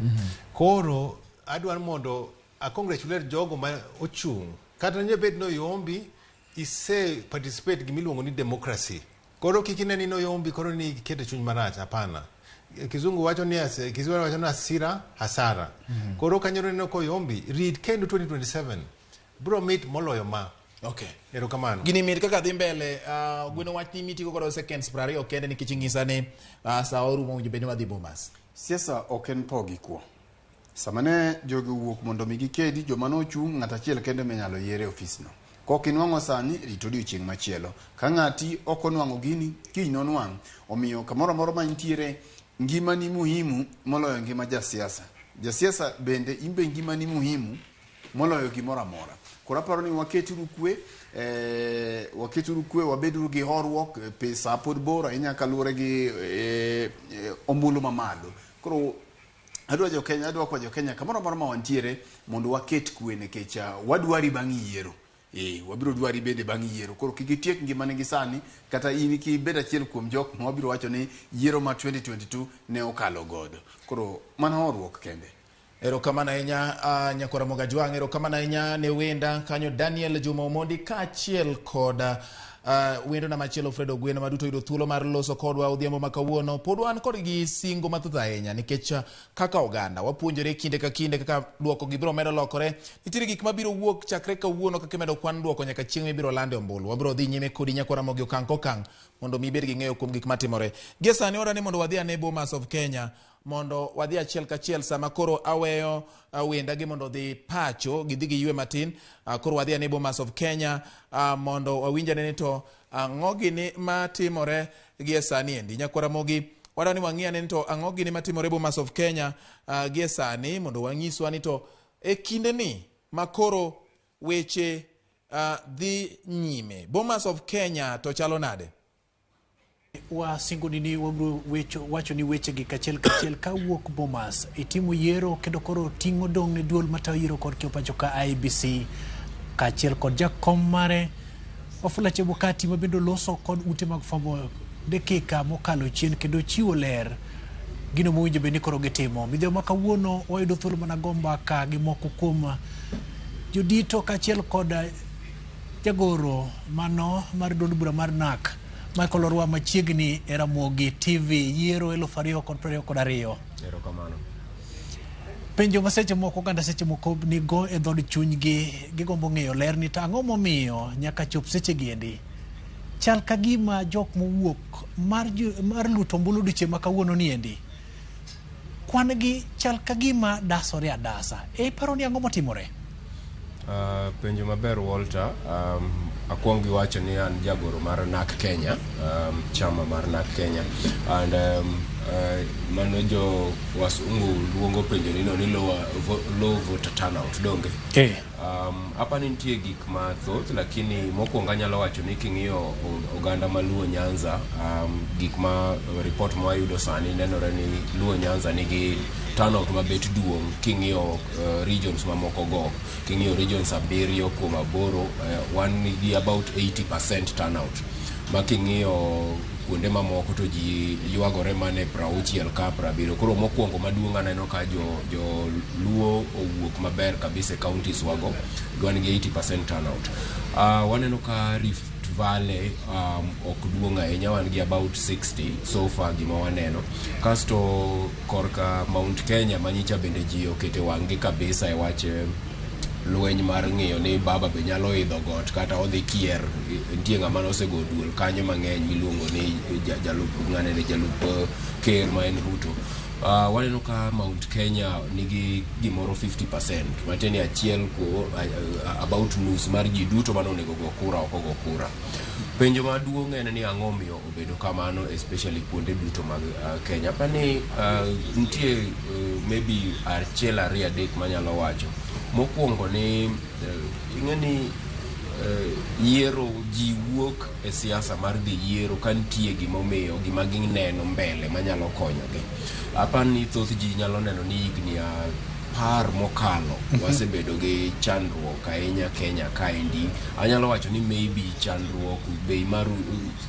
Koro adwaro mondo a congratulate jogo ma ochung' kata ne bed ni oyombi ise participate gimiluongo ni democracy. Koro kik ine ni noyombi koro ni ikete chuny marach, hapana. Kizungu wacho ni kizungu wacho ni hasira hasara. Koro kanyoro neno koyombi rit kendo 2027 bro mit moloyo ma. Okay. Erokamano. Gini mit kaka dhi mbele gweno wach ni mitigo godo seconds 20 kende nikech ing'isa ni sa orumo owinjo bed ni wadhi Bomas. Siasa ok en tho gi kuo. Sama ne jogi owuok mondo mi gikedi, joma nochung' ng'at achiel kende minyalo yier e ofisno. Kok inwang'o sani, rit odiochieng' machielo. Ka ng'ati ok onwang'o gini, kiny nonwang'. Omiyo kamoro amora ma intiere, ngimani muhimu moloyo ngima jasiasa. Jasiasa bende in be ngimani muhimu moloyo gimoro amora. Koro aparo ni waketuru kwe, waketuru kwe, wabeduru gi horuok, pesa pod bor ahinya kaluwore gi ombulu mamalo. Koro adwa jo Kenya, adwa kwa jo Kenya kamoro amora ma wantiere mondo waket kwe nikech wadwari bang' yiero. Wabiro dwari bende bang' yiero. Koro kik itiek ngimani gi sani kata in kibed achiel kuom jok ma wabiro wacho ni yiero ma 2022 ne okalo godo. Koro mana horuok kende. Erokamano ahinya Nyakwar Ramogi Ajwang', erokamano ahinya ne wenda kanyo Daniel Juma Omondi kaachiel kod wendona machielo Fred Ogweno ma duto yudo thuolo mar loso kodwa odhiambo ma kawuono. Pod wan kod gi singo mathoth ahinya nikech kaka oganda wapuonjore kinde ka kinde kaka duoko gi biro medo lokore. Nitiere gik mabiro wuok chakre kawuono kaka imedo kwan duoko nyaka chieng' mibiro lande ombulu. Wabiro dhi nyime kodi Nyakwar Ramogi okang' kokang' mondo mi ibed gi ng'eyo kuom gik matimore. Gie sani wadwa ni mondo wadhi ane Bomas of Kenya mondo wadhi achiel kachiel sama koro aweyo wendagi mondo odhi pacho gidhi giywe matin. Koro wadhi ane Bomas of Kenya mondo wawinj ane ni to ang'o gini matimore gie sani endi. Nyakwar Ramogi wadwa ni wang'i ane ni to ang'o gini matimore Bomas of Kenya gie sani mondo wanyiswa ni to e kindeni ma koro weche dhi nyime. Bomas of Kenya to chalo nade? Wasingoni ni wabiro wacho ni wechegi kachiel kachiel kawuok Bomas itimo yiero kendo koro ting'o dong' ne duol matayo yiero kod kiewo pacho ka IEBC kaachiel kod jakom mare Wafula Chebukati ma bende oloso kod ute mag fwambo dakika mokalo chien kendo chiwo ler gino mowinjo bed ni koro gitimo. Midhiambo ma kawuono wayudo thuolo mana go mbaka gi moko kuom jodito kaachiel kod jagoro mano mar duond bura mar NARC Michael Orwa machiegni e Ramogi TV yiero 2022. Erokamano. Penjo ma seche moko oganda seche moko nigo e dhod chunygi gigombo ng'eyo ler ni to ang'o momiyo nyaka chop seche giendi chal ka gima jok mowuok mar luto ombulu odiochieng' ma kawuono ni endi kwan gi chal ka gima dasore adasa. E iparo ni ang'o motimore? Penjo maber Walter. Akwong gi wacho ni an jagoro mar NARC Kenya, chama mar NARC Kenya. And mano jo wasungu luongo penjo ni no ni low voter turnout, donge? Eh. Apa ni nitie gik mathoth, lakini mokwongo anyalo wacho ni king'iyo oganda ma Luo Nyanza, gik ma report ma wayudo sani nenore ni Luo Nyanza nigi turnout mabet duong' king'iyo regions mamoko go. King'iyo regions 7 kuom 8, wan nigi about 80% turnout. Ma king'iyo kuonde mamoko to ji ywagore mana e 60 ka 70. Koro mokwongo maduong' aneno ka jo Luo owuok maber kabisa e counties wago, wan gi 80% turnout. Waneno ka Rift Valley ok duong' ahinya, wan gi about 60 so far gima waneno. Kasto korka Mount Kenya manyicha bende ji okete wang'gi kabisa e wach lweny mar ng'iyo ni baba be nyalo idho got kata odhi kier. Nitie ng'ama nosego duol kanyo mang'eny miluongo ni jalup ng'ane ni jalup ker ma en Ruto. Waneno ka Mount Kenya nigi gimoro 50%, matiende ni achiel about nus mar ji duto mane onego go kura ok ogo kura. Penjo maduong' en ni ang'o omiyo obedo kamano, especially kuonde duto mag Kenya. Apani nitie maybe achiel ariyo adek manyalo wacho. Mokwongo ni ing'e ni yiero ji wuok e siasa mar dhi yiero ka nitie gimomiyo gima gineno mbele manyalo konyogi. Apani thoth ji nyalo neno ni higni 10 mokalo wasebedo gi chandruok ahinya Kenya kaendi. Anyalo wacho ni maybe chandruok bei mar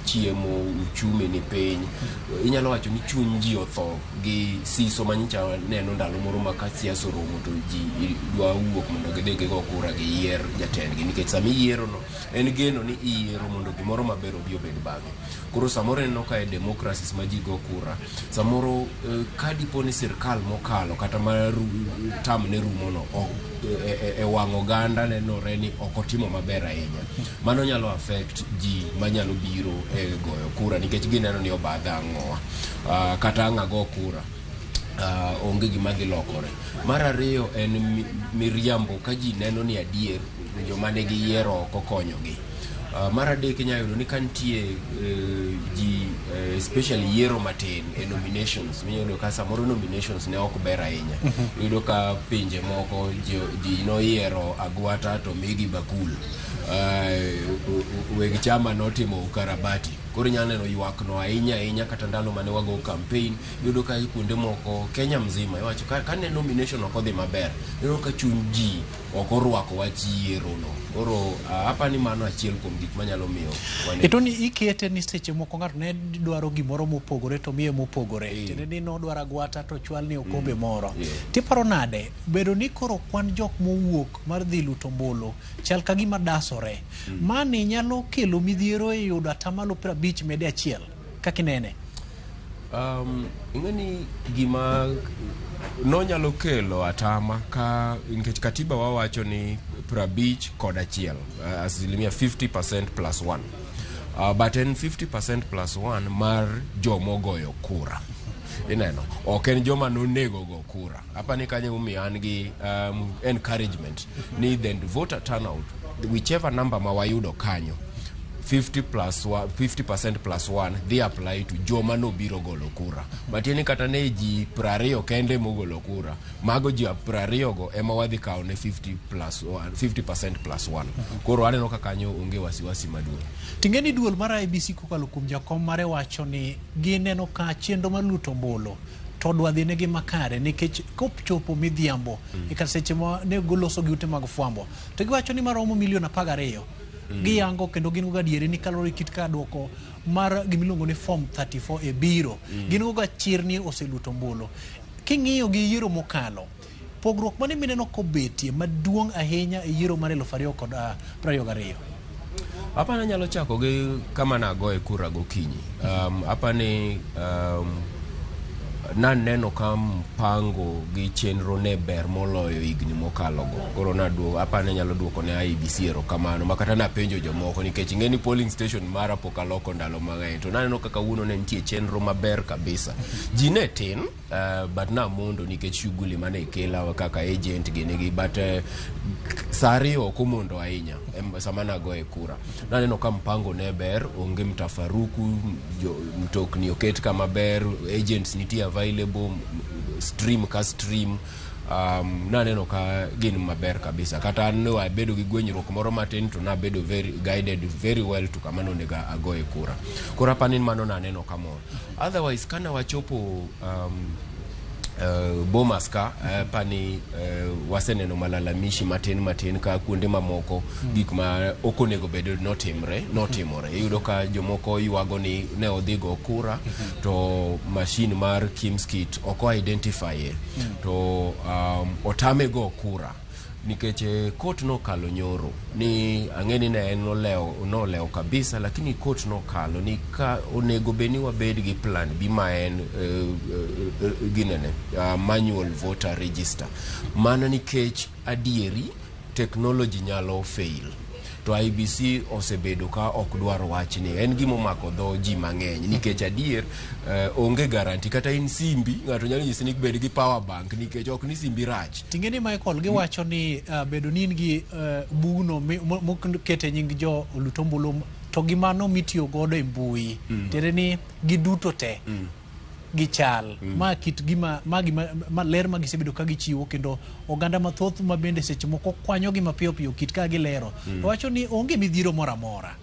chiemo, uchumi ni piny. Inyalo wacho ni chuny ji otho gi siso manyicha neno ndalo moro ma ka siasa oromo to ji dwa wuok mondo gidhi gigo kura giyier jatendgi, nikech sama iyiero no en geno ni iyiero mondo gimoro maber obi obed bang'e. Koro samoro ineno ka e democracies ma ji go kura, samoro ka dipo ni sirkal mokalo kata ma tam ne rumo no e wang' oganda nenore ni ok otimo maber ahinya. Mano nyalo affect ji manyalo biro e goyo kura nikech gineno ni obadha ang'owa kata ang' ago kura onge gima dhi lokore. Mar ariyo en miriambo ka ji neno ni adier joma ne giyiero ok okonyogi. Mar adek inyalo yudo ni ka nitie ji especially yiero matin e nominations, minyalo yudo ka samoro nominations ne ok ber ahinya. Iyudo ka pinje moko ji noyiero agwata to migi bakul. Weg chama notimo ukarabati. Koro inyalo neno ywak no ahinya ahinya kata ndalo mane wago campaign, iyudo ka kuonde moko Kenya mzima iwacho ka ne nomination ok odhi maber, iyudo ka chuny ji ok orwako wach yiero no. Koro apani mano achiel kuom gik manyalo miyo wane. Eto ni ikete ni seche moko ng'ato ne dwaro gimoro mopogore to miye mopogore. Tiende ni nodwaro agwata to chwal ni okombe moro. Tiparo nade bedo ni koro kwan jok mowuok mar dhi luto ombulu chal ka gima dasore. Mani nyalo kelo midhiero e yudo atamalo 50 mede achiel kaka inene? Ing'e ni gima nonyalo kelo atama ka nikech katiba wawacho ni 51, asilimia 50% plus 1. But en 50% plus 1 mar jomogoyo kura. Ineno, ok en joma nonego go kura. Apani kanyo omiyo an gi encouragement ni the voter turnout, whichever number ma wayudo kanyo, 50 plus 1, 50% plus 1 dhi apply to joma nobiro golo kura. Matiende ni kata ne ji 20 kende mogolo kura, mago ji 20 go ema wadhi kawo ne 50 plus 1, 50% plus 1. Koro aneno ka kanyo onge wasiwasi maduong'. Ting'e ni duol mar IEBC kokalo kuom jakom mare wacho ni gineno ka chenro mar luto ombulu to dwa dhi negi makare nikech kochopo midhiambo e kar seche ma ne goloso gi ute mag fwambo to giwacho ni maromo milion 12 Giyango kendo gin go gadieri ni kaluwore gi kit kaka duoko mar gimiluongo ni form 34 e biro. Gin go gachir ni oseluto ombulu. King'iyo gi yiero mokalo, pogruok mane mineno kobetie maduong' ahinya e yiero mar 2022? Hapa anyalo chako gi kama nagoye kura gokinyi. Hapa ni naneno ka mpango gi chenro ne ber moloyo higni mokalo go. Koro naduogo hapa ne nyalo duoko ne IEBC erokamano ma kata napenjo jomoko nikech ing'e ni polling station mara pok aloko ndalo mang'eny to naneno kaka kawuono ne nitie chenro maber kabisa. Ji ne tin but namondo nikech shughuli mane kela kaka agent gini gi but saa ariyo ok omondo ahinya sama nagoye kura. Naneno ka mpango ne ber, onge mtafaruku, mtokni oket kama ber, agents nitie available, stream ka stream. Naneno ka gin maber kabisa. Kata an ne abedo gi gwenyruok moro matin to nabedo very guided very well to kama nonego agoye kura. Koro apani ni mano naneno kamor. Otherwise kana wachopo Bomas ka pani waseneno malalamishi matin matin ka kuonde mamoko gik ma ok onego bed notimre notimore. Iyudo ka jomoko ywago ni ne odhi go kura to machine mar KIEMS kit ok identify e to otame go kura nikech court nokalo nyoro ni ang'e ni ne en nolewo kabisa, lakini court nokalo ni ka onego bed ni wabed gi plan B ma en ginene manual voter register, mana nikech adieri technology nyalo fail to IEBC osebedo ka ok dwar wachni. En gima omako dho ji mang'eny nikech adier onge guarantee. Kata in simbi ng'ato nyalo nyisi ni bed gi power bank nikech ok ni simbi rach. Ting'e ni Michael giwacho ni bedo ni in gi bugno mokete nying jo olut ombulu to gi mano mitiyo godo e mbui, tiende ni giduto te gichal. Ma kit gima ma gima ma ler ma gisebedo ka gichiwo kendo oganda mathoth ma bende seche moko kwanyo gi mapiyo piyo kit ka gilero to wacho ni onge midhiero moro amora.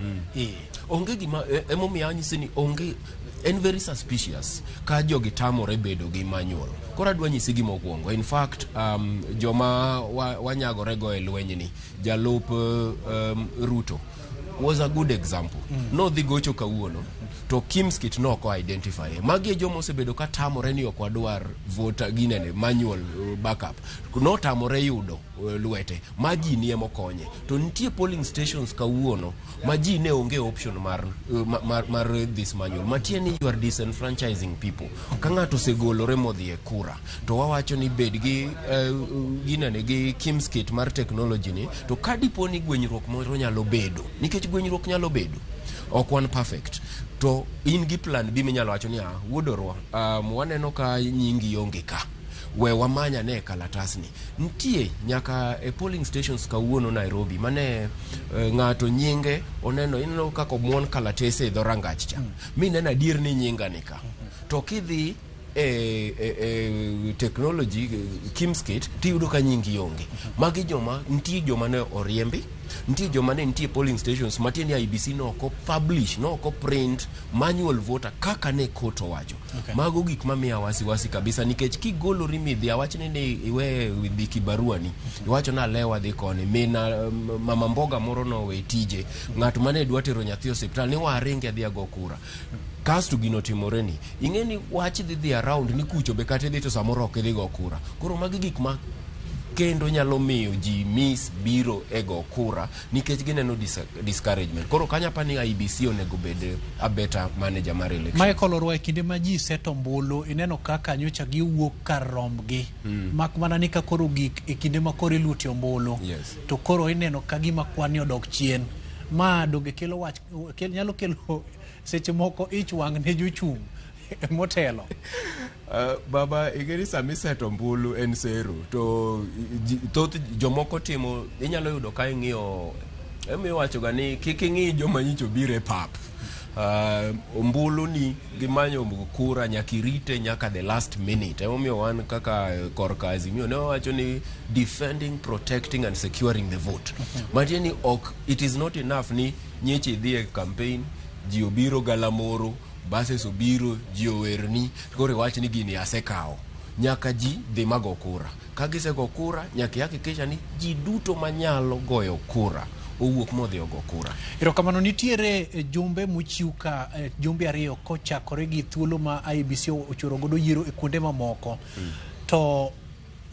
Onge gima emomiyo anyisi ni onge, en very suspicious ka jogi tamore bedo gi manual. Koro adwa nyisi gima okwongo. In fact, joma wanyagore go e lweny ni, jalup Ruto was a good example. Nodhi gocho kawuono to KIEMS kit no ok identify. Magi e joma osebedo ka tamore ni ok wadwar voter ginene manual backup. Notamore yudo lwete ma ji ni emokonye. To nitie polling stations kawuono ma ji ne onge option mar this manual. Matiende ni you are disenfranchising people. Ka ng'ato osegolore modhi e kura to wawacho ni bed gi ginene gi KIEMS kit mar technology ni, to ka dipo ni gwenyruok moro nyalo bedo, nikech gwenyruok nyalo bedo, ok wan perfect, to in gi plan B minyalo wacho ni ah, wuodorwa, waneno ka nyingi onge ka, we wamanya ne kalatasni. Nitie nyaka e polling stations kawuono Nairobi mane ng'ato nyinge oneno, ineno kaka omuon kalatese e dho rangach cha, mineno adier ni nyinga ni ka, to kidhi e technology KIEMS kit tiyudo ka nyingi onge. Magi joma nitie, joma ne oriembi, nitie joma ne nitie polling stations matiende ni IEBC noko publish, noko print manual voter kaka ne court owacho. Mago gik mamiya wasiwasi kabisa nikech kigolori midhi awachni ni iwe dhi kibarua ni iwacho na alewa dhi koni mina mama mboga moro nowe tije, ng'at mane dwa tero nyathi e osiptal ni waringe adhi ago kura, kasto gino timore ni ing'e ni wach dhi around ni kucho be kata idhi to samoro ok idhi go kura. Koro magi gik ma kendo nyalo miyo ji miss biro e go kura nikech gineno discouragement. Koro kanyo apani IEBC onego bed a better manager mar election. Michael Orwa, e kinde ma ji seto ombulu, ineno kaka nyocha giwuok kar rombgi, mak mana ni ka koro gik e kinde ma koro ilutie ombulu, to koro ineno ka gima kwan ni odok chien. Ma donge kelo wach nyalo kelo seche moko ich wang' ne jochung' motelo? Baba, ing'e ni sama iseto ombulu en sero to thoth jomoko timo, inyalo yudo ka ing'iyo emiyo wacho ga ni kik ing'i joma nyicho biro e pap. Ombulu ni gimanyo kura nyaka irite nyaka the last minute. Emomiyo wan kaka korka Azimio ne wawacho ni defending, protecting and securing the vote. Matiende ni ok, it is not enough ni nyeche idhi e campaign, ji obiro galamoro, buses obiro, ji owerni, koro iwach ni gini asekawo. Nyaka ji dhi mago kura. Ka gisego kura, nyaka ihakikisha ni ji duto manyalo goyo kura owuok modhi ogo kura. Erokamano. Nitiere jumbe mochiw ka, jumbe ariyo kochakore gi thuolo ma IEBC ochoro godo yiero e kuonde mamoko. To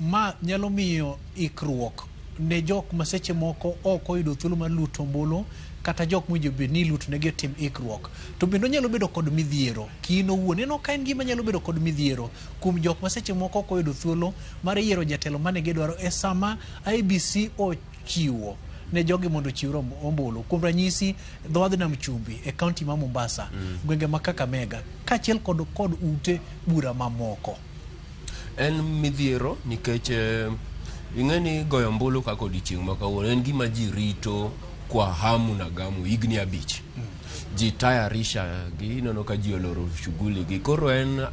ma nyalo miyo ikruok ne jok ma seche moko ok oyudo thuolo mar luto ombulu, kata jok mowinjo bed ni iluto negi otim ikruok. To bende onyalo bedo kod midhiero kiin owuon. Ineno ka en gima nyalo bedo kod midhiero kuom jok ma seche moko ok oyudo thuolo mar yiero jatelo mane gidwaro e sama IEBC ochiwo ne jogi mondo ochiw ombulu. Kuom ranyisi, dho wadh Nam Chumbi e kaunti ma Mombasa, gwenge ma Kakamega, kaachiel kod ute bura mamoko. En midhiero nikech ing'e ni goyo ombulu kaka odiochieng' ma kawuono en gima ji rito kwa hamu na gamu higni 5. Ji tayarisha gi, ineno ka ji oloro shughuli gi. Koro en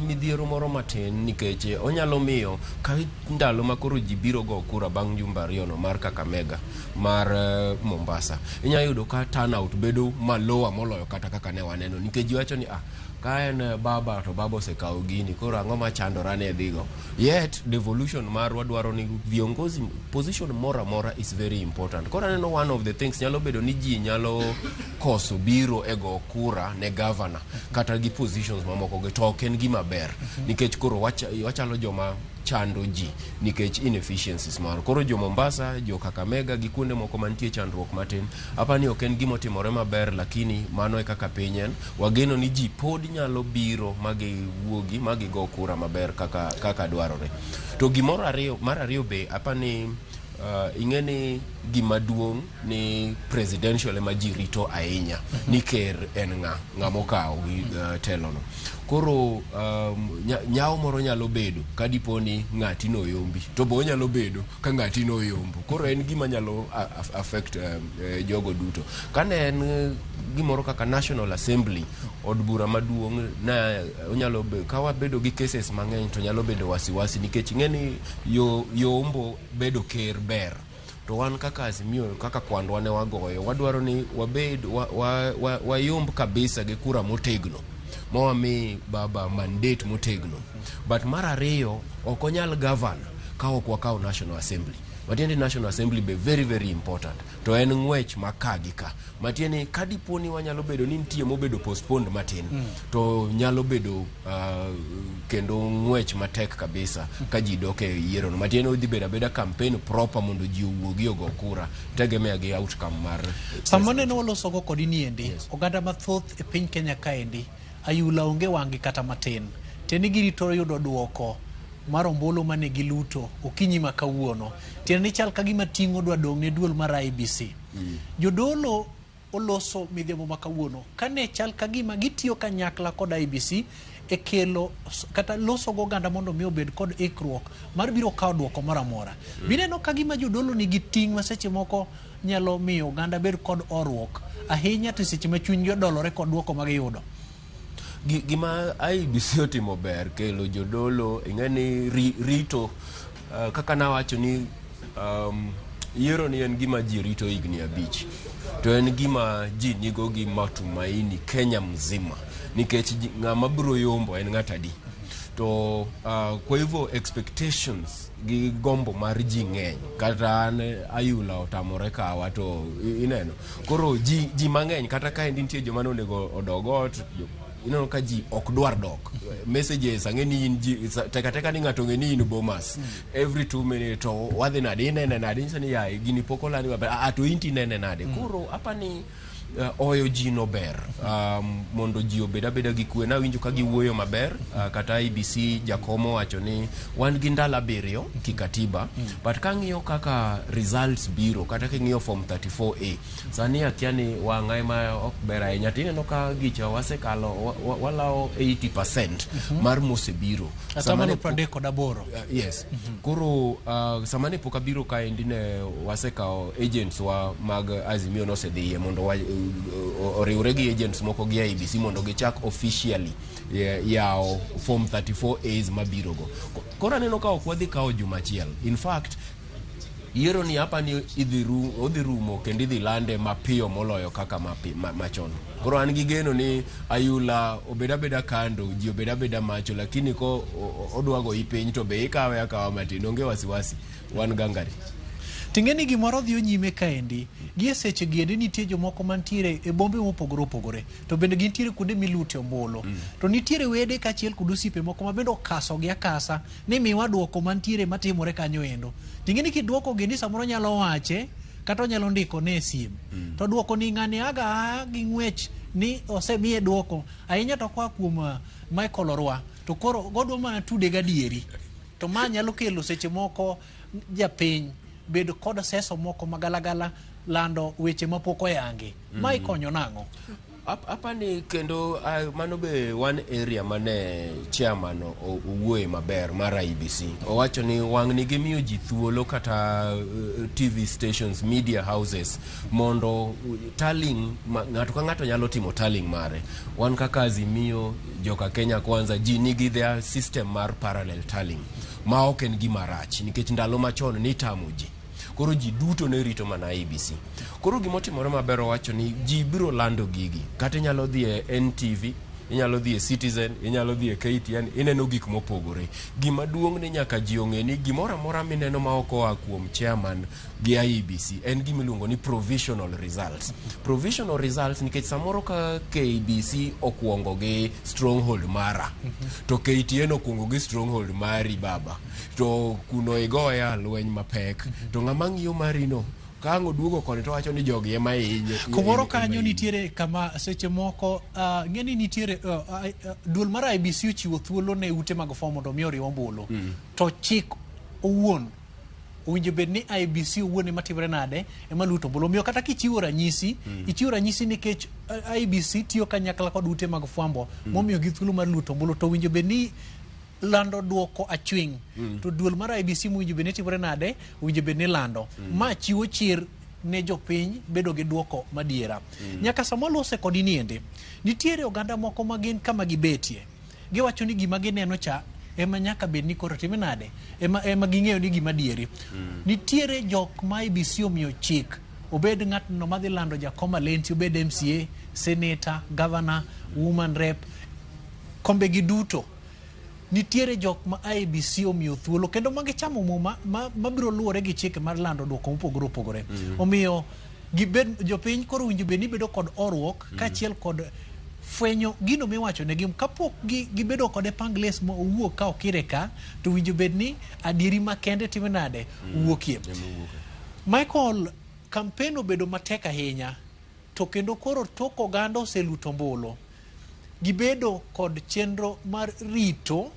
midhiero moro matin nikech onyalo miyo ka ndalo ma koro ji biro go kura bang' jumbe 2 no mar Kakamega, mar Mombasa, inyalo yudo ka turnout bedo malower moloyo kata kaka ne waneno, nikech ji wacho ni ka en baba to baba osekawo gini, koro ang'o machandora ne dhigo. Yet devolution marwa dwaro ni viongozi position moro amora is very important. Koro aneno one of the things nyalo bedo ni ji nyalo koso biro e go kura ne governor kata gi positions mamoko gi, to ok en gima ber nikech koro wachalo joma chando ji nikech inefficiencies mar. Koro jo Mombasa, jo Kakamega gi kuonde moko mantie chandruok matin, apani ok en gima otimore maber, lakini mano e kaka piny en. Wageno ni ji pod nyalo biro magiwuogi magigo kura maber kaka dwarore. To gimoro ariyo, mar ariyo be apani ing'e ni gima duong' ni presidential ema ji rito ahinya, ni ker en ng'ama okawo gi telo no. Koro nyawo moro nyalo bedo ka dipo ni ng'ati no oyombi, to be onyalo bedo ka ng'ati no oyombo. Koro en gima nyalo affect jogo duto. Kane en gimoro kaka National Assembly, od bura maduong', na onyalo ka wabedo gi cases mang'eny to nyalo bedo wasiwasi, nikech ing'e ni yo yombo bedo ker ber, to wan kaka Azimio, kaka kwandwa ne wagoyo, wadwaro ni wabed wayomb kabisa gi kura motegno ma wami baba mandate motegno. But mar ariyo, ok onyal govern ka ok wakawo National Assembly. Matiende National Assembly be very very important, to en ng'wech ma ka gi ka. Matiende ka dipo ni wanyalo bedo ni nitie mobedo postponed matin, to nyalo bedo kendo ng'wech matek kabisa ka ji dok e yiero no. Matiende odhi bedo abeda campaign proper mondo ji owuogi ogo kura, tegemea gi outcome mar Sama nene walosogo kodi niendi, oganda mathoth e piny Kenya kaendi, ayula onge wang'gi kata matin. Tiende ni girito yudo duoko mar ombulu mane giluto okinyi ma kawuono. Tiende ni chal ka gima ting'o dwa dong' ne duol mar IEBC. Jodolo oloso midhiambo ma kawuono kane chal ka gima gitiyo kanyakla kod IEBC e kelo kata loso go oganda mondo mi obed kod ikruok mar biro kawo duoko moro amora. Bineno ka gima jodolo nigi ting' ma seche moko nyalo miyo oganda bed kod horuok ahinya, to seche ma chunygi odolore kod duoko ma giyudo. Gima IEBC otimo ber kelo jodolo. Ing'e ni rito kaka nawacho ni yiero ni en gima ji rito higni 5, to en gima ji nigo gi matumaini Kenya mzima, nikech ng'ama biro yombo en ng'at adi to kwa hivyo expectations gi gombo mar ji ng'eny. Kata an ayula otamore kawa, to ineno koro ji mang'eny, kata ka endi nitie joma nonego odog ot, ineno ka ji ok dwar dok. Messages ang'e ni in ji teka teka ni ng'ato ong'e ni in Bomas, every 2 minutes to wadhi nade, inene nade, inyiso ni yae gini pok olandi maber, ah, to in tinene nade. Koro apani oyo ji no ber mondo ji obed abeda gi kwe. Nawinjo ka giwuoyo maber, kata IEBC jakom owacho ni wan gi ndalo 7 kikatiba, but kang'iyo kaka results biro, kata king'iyo form 34A sani, akia ni wang'a ema ok ber ahinya, to ineno ka gicha wasekalo walawo 80% mar mosebiro. Sama Atamalo ne 38. Yes. Koro sama ne pok abiro kaendi, ne wasekawo agents wa mag Azimio nosedhiye mondo oriwre gi agents moko gi IEBC mondo gichak officially yawo form 34As mabiro go. Koro aneno ka ok wadhi kawo juma achiel. In fact, yiero ni hapa ni odhi rumo kendo idhi lande mapiyo moloyo kaka machon. Koro an gi geno ni ayula obed abeda kando, ji obed abeda macho, lakini ko odwa goyi piny to be ikawe akawa matin, onge wasiwasi, wan gangari. Ting'e ni gimoro dhiyo nyime kaendi, gi e seche gi endi nitie jomoko mantiere e bombe mopogore opogore, to bende gintiere kuonde milute ombulu. To nitiere wede kaachiel kod osiepe moko ma bende okasogi akasa ni miwa duoko mantiere matimore kanyo endo. Ting'e ni kiduoko gi ni samoro nyalo wache kata onyalo ndiko ne e sim. To duoko ni ng'ani aga aa gi ng'wech ni osemiye duoko ahinya to koa kuom Michael Orwa to koro godwa mana tude gadieri. To ma nyalo kelo seche moko japiny bed kod seso moko magalagala lando weche mapok oyangi. Ma ikonyo nang'o? Apani kendo mano be one area mane chairman owuoye maber mar IEBC. Owacho ni wang'ni gimiyo ji thuolo kata TV stations, media houses mondo tallying, ng'ato ka ng'ato nyalo timo tallying mare. Wan kaka Azimio, joka Kenya Kwanza, ji nigi their system mar parallel tallying ma ok en gima rach nikech ndalo machon nitamo ji. Koro ji duto ne rito mana IEBC. Koro gimotimore maber owacho ni ji biro lando gigi. Kata inyalo dhi e NTV, inyalo dhi e Citizen, inyalo dhi e KTN, ineno gik mopogore. Gima duong' ni nyaka ji ong'e ni gimoro amora mineno ma ok oa kuom chairman gi IEBC en gima iluongo ni provisional results. Provisional results nikech samoro ka KBC okuongo gi stronghold mara, to KTN okuongo gi stronghold mari baba, to kuno igoya lweny mapek, to ng'ama ng'iyo marino ka ang' oduogo koni to wacho ni jogi ema hinye. Kumoro kanyo nitiere kama seche moko ng'e ni nitiere duol mar IEBC ochiwo thuolo ne ute mag fwambo mondo mi oriw ombulu. To chik owuon owinjo bed ni IEBC owuon ema timore nade ema luto ombulu. Omiyo kata kichiwo ranyisi, ichiwo ranyisi nikech IEBC tiyo kanyakla kod ute mag fwambo momiyo gi thuolo mar luto ombulu, to owinjo bed ni lando duoko achwing. To duol mar IEBC mowinjo bed ni timore nade, owinjo bed ni lando. Ma chiwo chir ne jopiny bedo gi duoko madiera. Nyaka sama walose kodi niende, nitiere oganda moko ma gin kama gibetie. Giwacho ni gima gineno cha ema nyaka bed ni koro time nade, ema ging'eyo ni gima dieri. Nitiere jok ma IEBC omiyo chik, obed ng'atno madhi lando Jakom Alenti, obed MCA, senator, governor, woman rep, kombe gi duto. Nitiere jok ma IEBC omiyo thuolo kendo magichamo muma mabiro luwore gi chike mar lando duoko mopogore opogore. Omiyo gibed jopiny koro owinjo bed ni bedo kod horuok kaachiel kod fwenyo gino miwacho negi kapok gibedo kode pangles ma owuok ka okire ka, to owinjo bed ni adieri makende time nade wuokie. Michael, campaign obedo matek ahinya to kendo koro tok oganda oseluto ombulu, gibedo kod chenro mar rito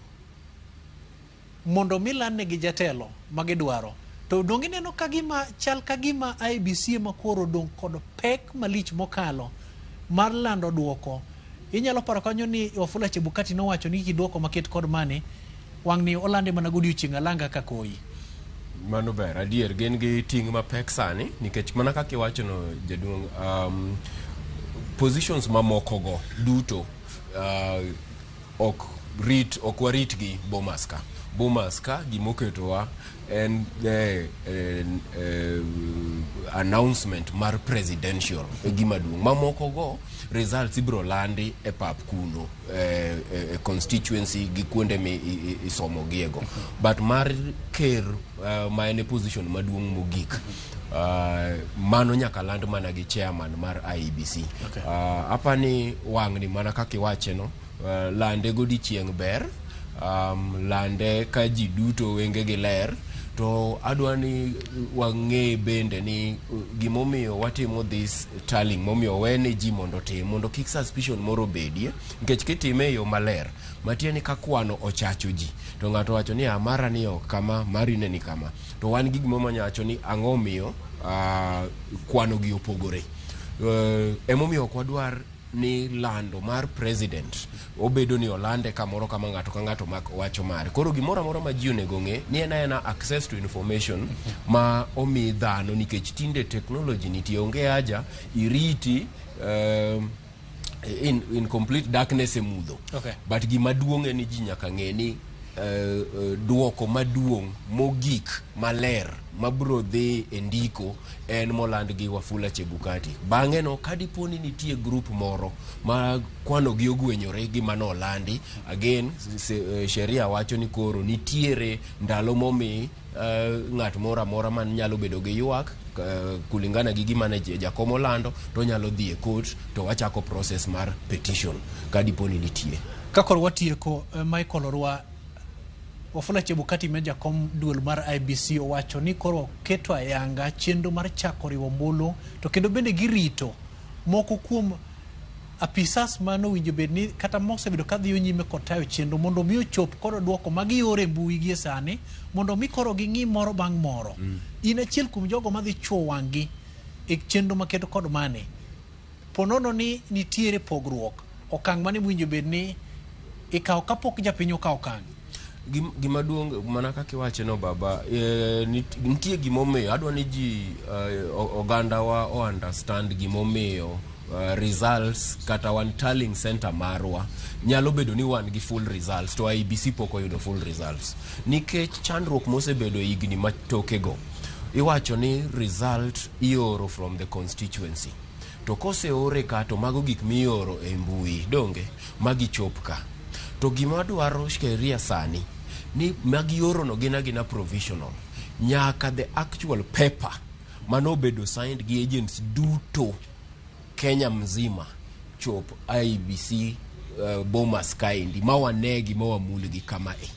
mondo mi landnegi jatelo magidwaro. To donge ineno ka gima chal ka gima IEBC ema koro odong' kod pek malich mokalo mar lando duoko. Inyalo paro kanyo ni Wafula Chebukati nowacho ni kiduoko maket kod mane, wang'ni olande mana godiochieng' alanga ka koyi. Mano ber, adier gin gi ting' mapek sani nikech mana kaka iwachono jaduong', positions mamoko go duto ok warit gi Bomas ka. Bomas ka gimoketowa en announcement mar presidential e gima duong'. Mamoko go results ibiro landi e pap kuno, constituency gi kuonde mi isomo giego. But mar ker ma en e position maduong' mogik, mano nyaka land mana gi chairman mar IEBC. Apani wang'ni mana kaka iwache no, lande godiochieng' ber, lande ka ji duto wengegi ler, to adwa ni wang'e bende ni gimomiyo watimo this tallying, momiyo wene ji mondo otim, mondo kik suspicion moro obedie, nikech kitime e yo maler, matiende ni ka kwano ochacho ji, to ng'ato wacho ni mara ni ok kama, mari ne ni kama, to wan gi gimoro manya wacho ni ang'o miyo kwano gi opogore. Emomiyo ok wadwar ni lando mar president obedo ni olande kamoro kama ng'ato ka ng'ato wacho mare. Koro gimoro amora ma ji onego ng'e ni en aena access to information ma omi dhano, nikech tinde technology nitie, onge haja iriti in complete darkness e mudho. But gima duong' en ni ji nyaka ng'e ni duoko maduong' mogik maler mabiro dhi e ndiko en moland gi Wafula Chebukati. Bang'e no kadipo ni nitie group moro ma kwano gi ogwenyore gi mano olandi, again sheria wacho ni koro nitiere ndalo momi ng'at moro amora man nyalo bedo gi ywak kulingana gi gima ne jakom olando, to onyalo dhi e court to wachako process mar petition ka dipo ni nitie. Ka koro watieko, Michael Orwa, Wafula Chebukati ma jakom duol mar IEBC owacho ni koro keto ayanga chenro mar chako riwo ombulu, to kendo bende girito moko kuom apisas manowinjo bed ni kata mosebedo kadhiyo nyime kod tayo chenro mondo mi ochop kod duoko ma gioro e mbui gie sani mondo mi koro ging'i moro bang' moro. In achiel kuom jogo madhi chuo wang'gi e chenro maketo kod mane. Ponono ni nitiere pogruok, okang' mane mowinjo bed ni ikawo kapok japiny okawo okang'? Gima duong' mana kaka iwache no baba, nitie gimomiyo adwa ni ji ogandawa o understand gimomiyo results kata wan tallying center marwa nyalo bedo ni wan gi full results to IEBC pok oyudo full results, nikech chandruok mosebedo e higni matokego. Iwacho ni result ioro from the constituency, to koseore ka to mago gik mioro e mbui donge magichop ka, to gima dwaro sheria sani ni magioro no gin agina provisional, nyaka the actual paper manobedo signed gi agents duto Kenya mzima chop IEBC Bomas kaendi ma wanegi ma wamulgi kamae.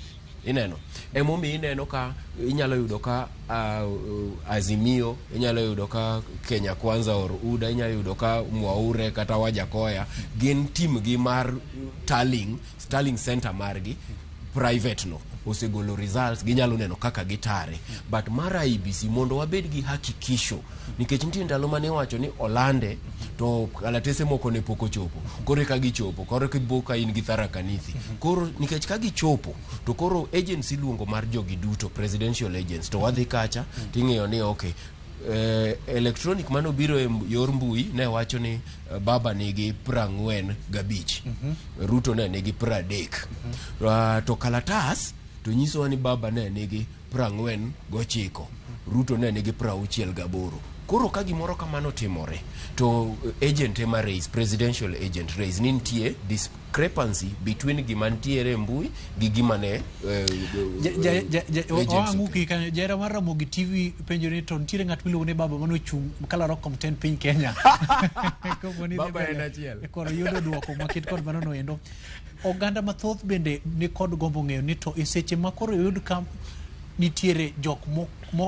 Ineno emomiyo ineno ka inyalo yudo ka Azimio, inyalo yudo ka Kenya Kwanza or UDA, inyalo yudo ka Mwaure kata Wajakoya gin team gi mar tallying center margi private no osegolo results, ginyalo neno kaka gitare. But mar IEBC, mondo wabed gi hakikisho, nikech nitie ndalo mane iwacho ni olande to kalatese moko ne pok ochopo, koro eka gichopo, koro kibo ka in gi Tharaka Nithi. Koro nikech ka gichopo to koro agency iluongo mar jogi duto, presidential agents, to wadhi kacha ting'iyo ni okay, electronic manobiro e yor mbui ne wacho ni baba nigi 45, Ruto ne nigi 30, to kalatas to nyisowa ni baba ne nigi 49, Ruto ne nigi 68. Koro ka gimoro kamano timore to agent ema raise, presidential agent raise ni nitie discrepancy between gima ntiere e mbui gi gima ne agents. Oang'uki kanyo, jahera mar Ramogi TV penjo ni to nitiere ng'at miluongo ni baba manochung' kalaro kom tend piny Kenya. Kapo ni dhi Baba en mbele, achiel. Koro yudo duoko maket kod mano noendo. Oganda mathoth bende ni kod gombo ng'eyo ni to e seche ma koro oyud ka nitiere jok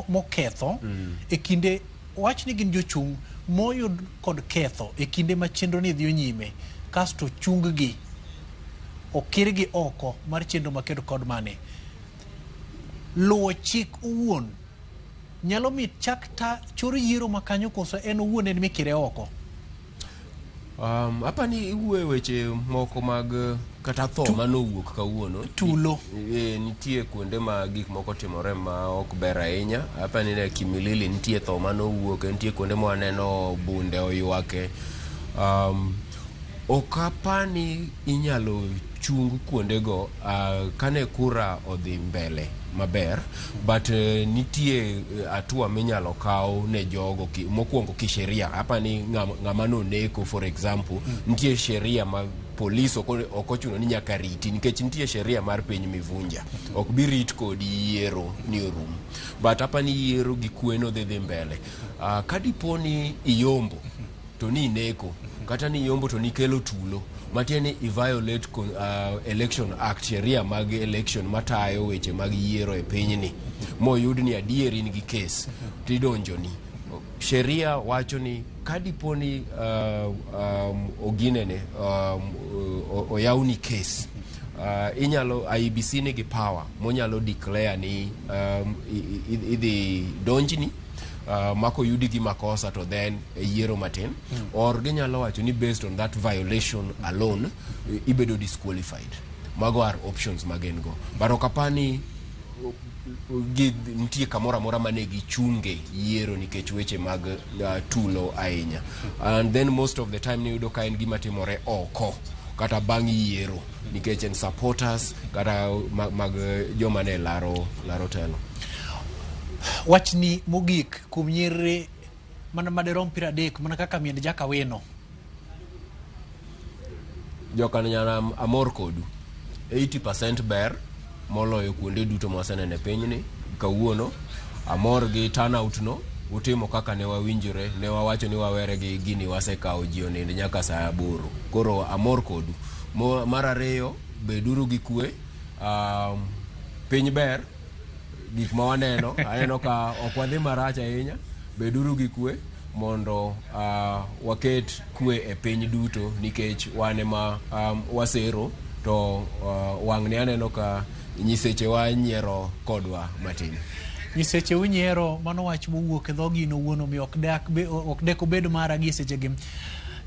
moketho e kinde wach ni gin jochung' moyud kod ketho e kinde ma chenro ni dhiyo nyime, kasto chung gi okirgi oko mar chenro maketo kod mane luwo chik owuon nyalo mi chak ta chor yiero ma kanyo, koso en owuon en mikire oko? Apani iwuoyo e weche moko mag kata tho manowuok kawuono. Tulo. Nitie kuonde ma gik moko timore ma ok ber ahinya. Apani ne Kimilili nitie tho manowuok, nitie kuonde ma waneno bunde oywake. Ok apani inyalo chung kuondego kane kura odhi mbele maber, but nitie hatua minyalo kaw ne jogo mokwongo kisheria. Apani ng'ama noneko, for example, nitie sheria ma polis ok ochuno ni nyaka riti, nikech nitie sheria mar piny mivunja ok bi rit kodi yiero ni orum, but apani yiero gi kwe no dhi mbele. Ka dipo ni iyombo to ni ineko kata ni iyombo to nikelo tulo, matiende ni i violate election act, sheria mag election matayo weche mag yiero e pinyni, moyud ni adier in gi kes tidonjoni. Sheria wacho ni ka dipo ni oginene oyawni kes, inyalo, IEBC nigi power monyalo declare ni idhi donjni makoyudi gi makosa to then e yiero matin or ginyalo wacho ni based on that violation alone ibedo disqualified. Mago are options ma gin go, but ok apani gi nitie kamoro amora mane gichunge yiero nikech weche mag tulo ahinya. And then most of the time niyudo ka en gima timore oko kata bang' yiero, nikech en supporters kata mag joma ne laro telo. Wachni mogik kuom nyiri mana madirom 30 mana kaka miend Jakawino. kawuono. Amor gi turnout no. Utimo kaka ne wawinjore, ne wawacho ni wawere gi gini, wasekawo ji onind nyaka saa 8. Koro amor kodu. Mar ariyo, beduru gi kwe. Piny ber, gik ma waneno, aneno ka ok wadhi marach ahinya. Beduru gi kwe mondo waket kwe e piny duto, nikech wan ema wasero to wang'ni aneno ka nyisechewa nyiero kodwa matin. Nyiseche unyiero, mano wach mowuok e dhogi in owuon, omiyo ok dek obed mara gi sechegi.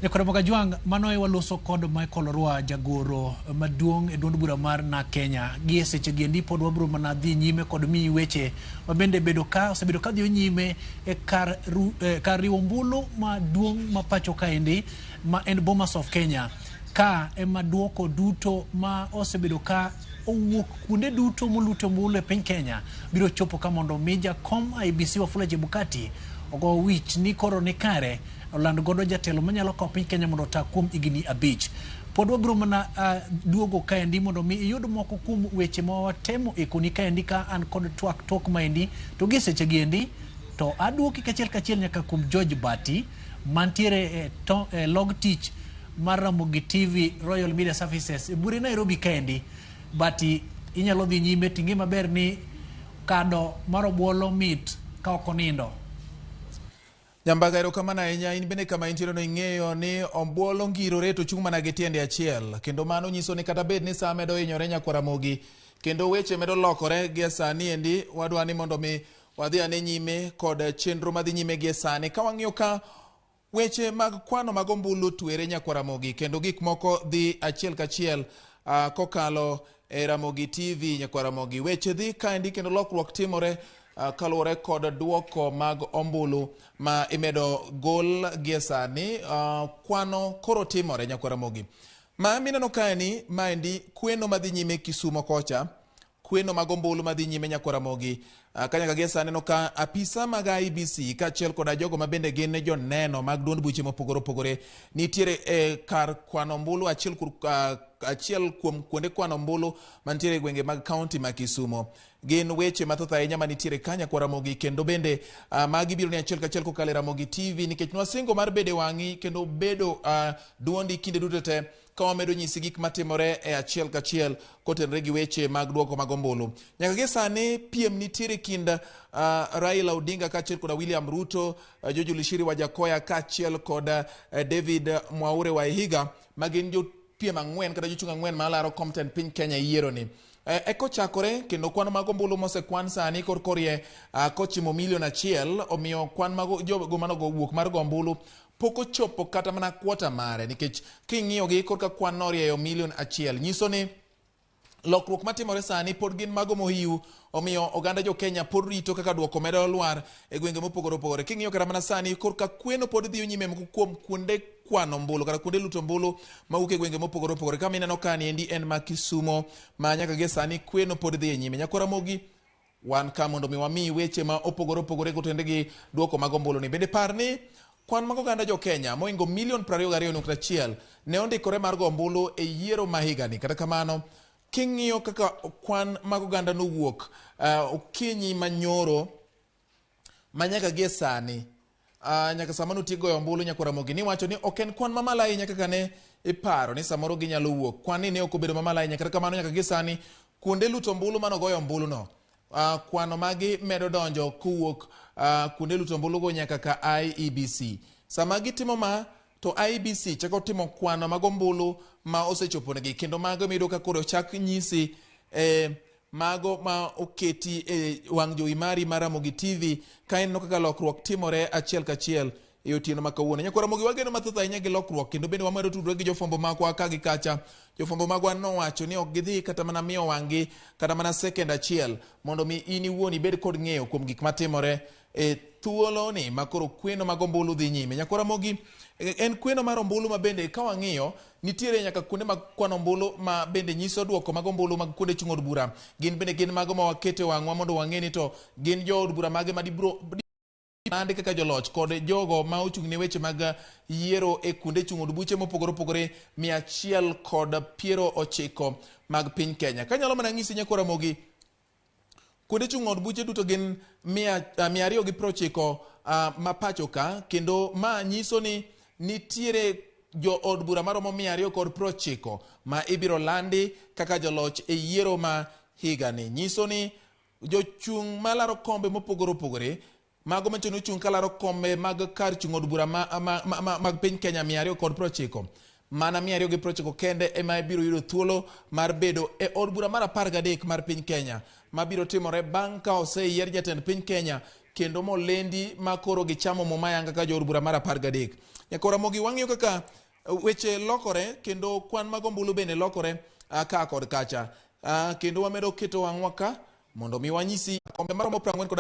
Nyakwar Kajwang', mano e waloso kod Michael Orwa, jagoro maduong' e duond bura mar NARC Kenya. Gi e sechegi endi pod wabiro mana dhi nyime kod miyi weche ma bende bedo ka osebedo ka dhi nyime e kar riwo ombulu maduong' ma pacho kaendi ma en Bomas of Kenya. Ka ema duoko duto ma osebedo ka owuok kuonde duto molute ombulu e piny Kenya biro chopo ka mondo mi jakom IEBC Wafula Chebukati ogo wich ni koro ni kare oland godo jatelo manyalo kawo piny Kenya mondo ota kuom higni 5. Pod wabiro mana duogo kaendi mondo mi iyud moko kuom weche ma watemo ikoni kaendi ka an kod twak tok maendi to gi sechegi endi to aduoki kachiel kachiel nyaka kuom George Bati mantiere e log tich mar Ramogi TV Royal Media Services e bure Nairobi kaendi. Bati, inyalo dhi nyime ting'e maber ni kado mar obuolo mit ka ok onindo. Nyambaga, erokamano ahinya. In bende kama intiere no ing'eyo ni obuolo ngirore to chung' mana gi tiende achiel, kendo mano nyiso ni kata bed ni sa medo hinyore nyakwar Ramogi kendo weche medo lokore gie sani endi, wadwa ni mondo mi wadhi ane nyime kod chenro madhi nyime gie sani ka wang'iyo ka weche mag kwano mag ombulu twere nyakwar Ramogi kendo gik moko dhi achiel kachiel kokalo e Ramogi TV nyakwar Ramogi. Weche dhi kaendi kendo lokruok timore kaluwore kod duoko mag ombulu ma imedo gol gie sani. Kwano koro timore nyakwar Ramogi. Ma mineno kaeni maendi kweno madhi nyime Kisumo kocha, kweno mag ombulu madhi nyime nyakwar Ramogi. Ka nyaka gie sani aneno ka apisa mag IEBC kaachiel koda jogo ma bende gin joneno mag duond buche mopogore opogore nitiere e kar kwano ombulu achiel kuom kuonde kwano ombulu mantiere e gwenge mag kaunti ma Kisumo. Gin weche mathoth ahinya manitiere ka nyakwar Ramogi kendo bende magi biro ni achiel kachiel kokalo e Ramogi TV nikech nwasingo mar bedo e wang'i kendo bedo duondi kinde duto te ka wamedo nyisi gik matimore e achiel kachiel kotenore gi weche mag duoko mag ombulu. Nyaka gie sani piem nitiere kind Raila Odinga kaachiel koda William Ruto, George Lishiri Wajackoyah kaachiel kod David Mwaure Waihiga ma gin jopiem 4 kata jochung' 4 malaro kom tend piny Kenya e yiero ni. Eko chakore kendo kwan mag ombulu mosekwan sani kor korie kochimo milion 1, omiyo kwan mag jogo manogo wuok mar go ombulu pok ochopo kata mana kwota mare, nikech king'iyo gi korka kwan norieyo milion 1 nyiso ni lokruok matimore sani pod gin mago mohiu, omiyo oganda jo Kenya pod rito kaka duoko medo lwar e gwenge mopogore opogore. King'iyo kata mana sani korka kweno pod dhi nyime moko kuom kuonde kwano ombulu kata kuonde luto ombulu mawuok e gwenge mopogore opogore. Kama ineno ka ni endi en ma Kisumo ma nyaka gie sani kweno pod dhi nyime. Nyakwar Ramogi, wan ka mondo mi wamiyi weche ma opogore opogore kotenore gi duoko mag ombulu ni. Bende par ni kwan mag oganda jo Kenya moingo milion 22.1 ne ondikore mar go ombulu e yiero ma higani. Kata kamano, king'iyo kaka kwan mag oganda nowuok okinyi manyoro ma nyaka gie sani, nyaka sama notiek goyo ombulu nyakwar Ramogi niwacho ni ok en kwan mamalo ahinya kaka ne iparo ni samoro ginyalo wuok. Kwan ni ne ok obedo mamalo ahinya. Kata kamano nyaka gie sani kuonde luto ombulu manogoyo ombulu no, kwano magi medo donjo kowuok kuonde luto ombulu go nyaka ka IEBC. Sama gitimo ma to IEBC chako timo kwano mag ombulu ma osechoponegi kendo mago miyudo ka koro chak nyisi mago ma oketi e wang' jowi mari mar Ramogi TV ka ineno kaka lokruok timore achiel kachiel e otieno ma kawuono. Nyakwar Ramogi, wageno mathoth ahinya gi lokruok kendo bende wamedo tudore gi jofwambo magwa ka gi kacha. Jofwambo magwa nowacho ni ok gidhi kata mana miyo wang'gi kata mana sekend achiel mondo mi in iwuon ibed kod ng'eyo kuom gik matimore e thuolo ni ma koro kweno mag ombulu dhi nyime. Nyakwar Ramogi, en kweno mar ombulu ma bende ka wang'iyo nitiere nyaka kuonde mag kwano ombulu ma bende nyiso duoko mag ombulu mag kuonde chung' od bura. Gin bende gin mago ma waketo e wang'wa mondo wang'e ni to gin jood bura mage ma dibro landi kaka joloch kod jogo ma ochung' ne weche mag yiero e kuonde chung' od buche mopogore opogore 190 mag piny Kenya. Kanyalo mana nyisi nyakwar Ramogi, Kuonde chung' od buche duto gin 290 ma pacho ka, kendo ma nyiso ni nitiere jo od bura maromo 290 ma ibiro landi kaka joloch e yiero ma higani. Nyiso ni jochung' malaro kombe mopogore opogore, mago manyiso ni ochung' kalaro kombe mag kar chung' od bura mag piny Kenya 290, mana 290 kende ema ibiro yudo thuolo mar bedo e od bura mar 13 mar piny Kenya, mabiro timore bang' ka oseyier jatend piny Kenya kendo molendi ma koro gichamo muma yanga ka jood bura mar 13. Nyakora Ramogi, wang'iyo kaka weche lokore kendo kwan mag ombulu bende lokore ka kod kacha, kendo wamedo keto wang'wa ka mondo mi wanyisi kombe maromo 47.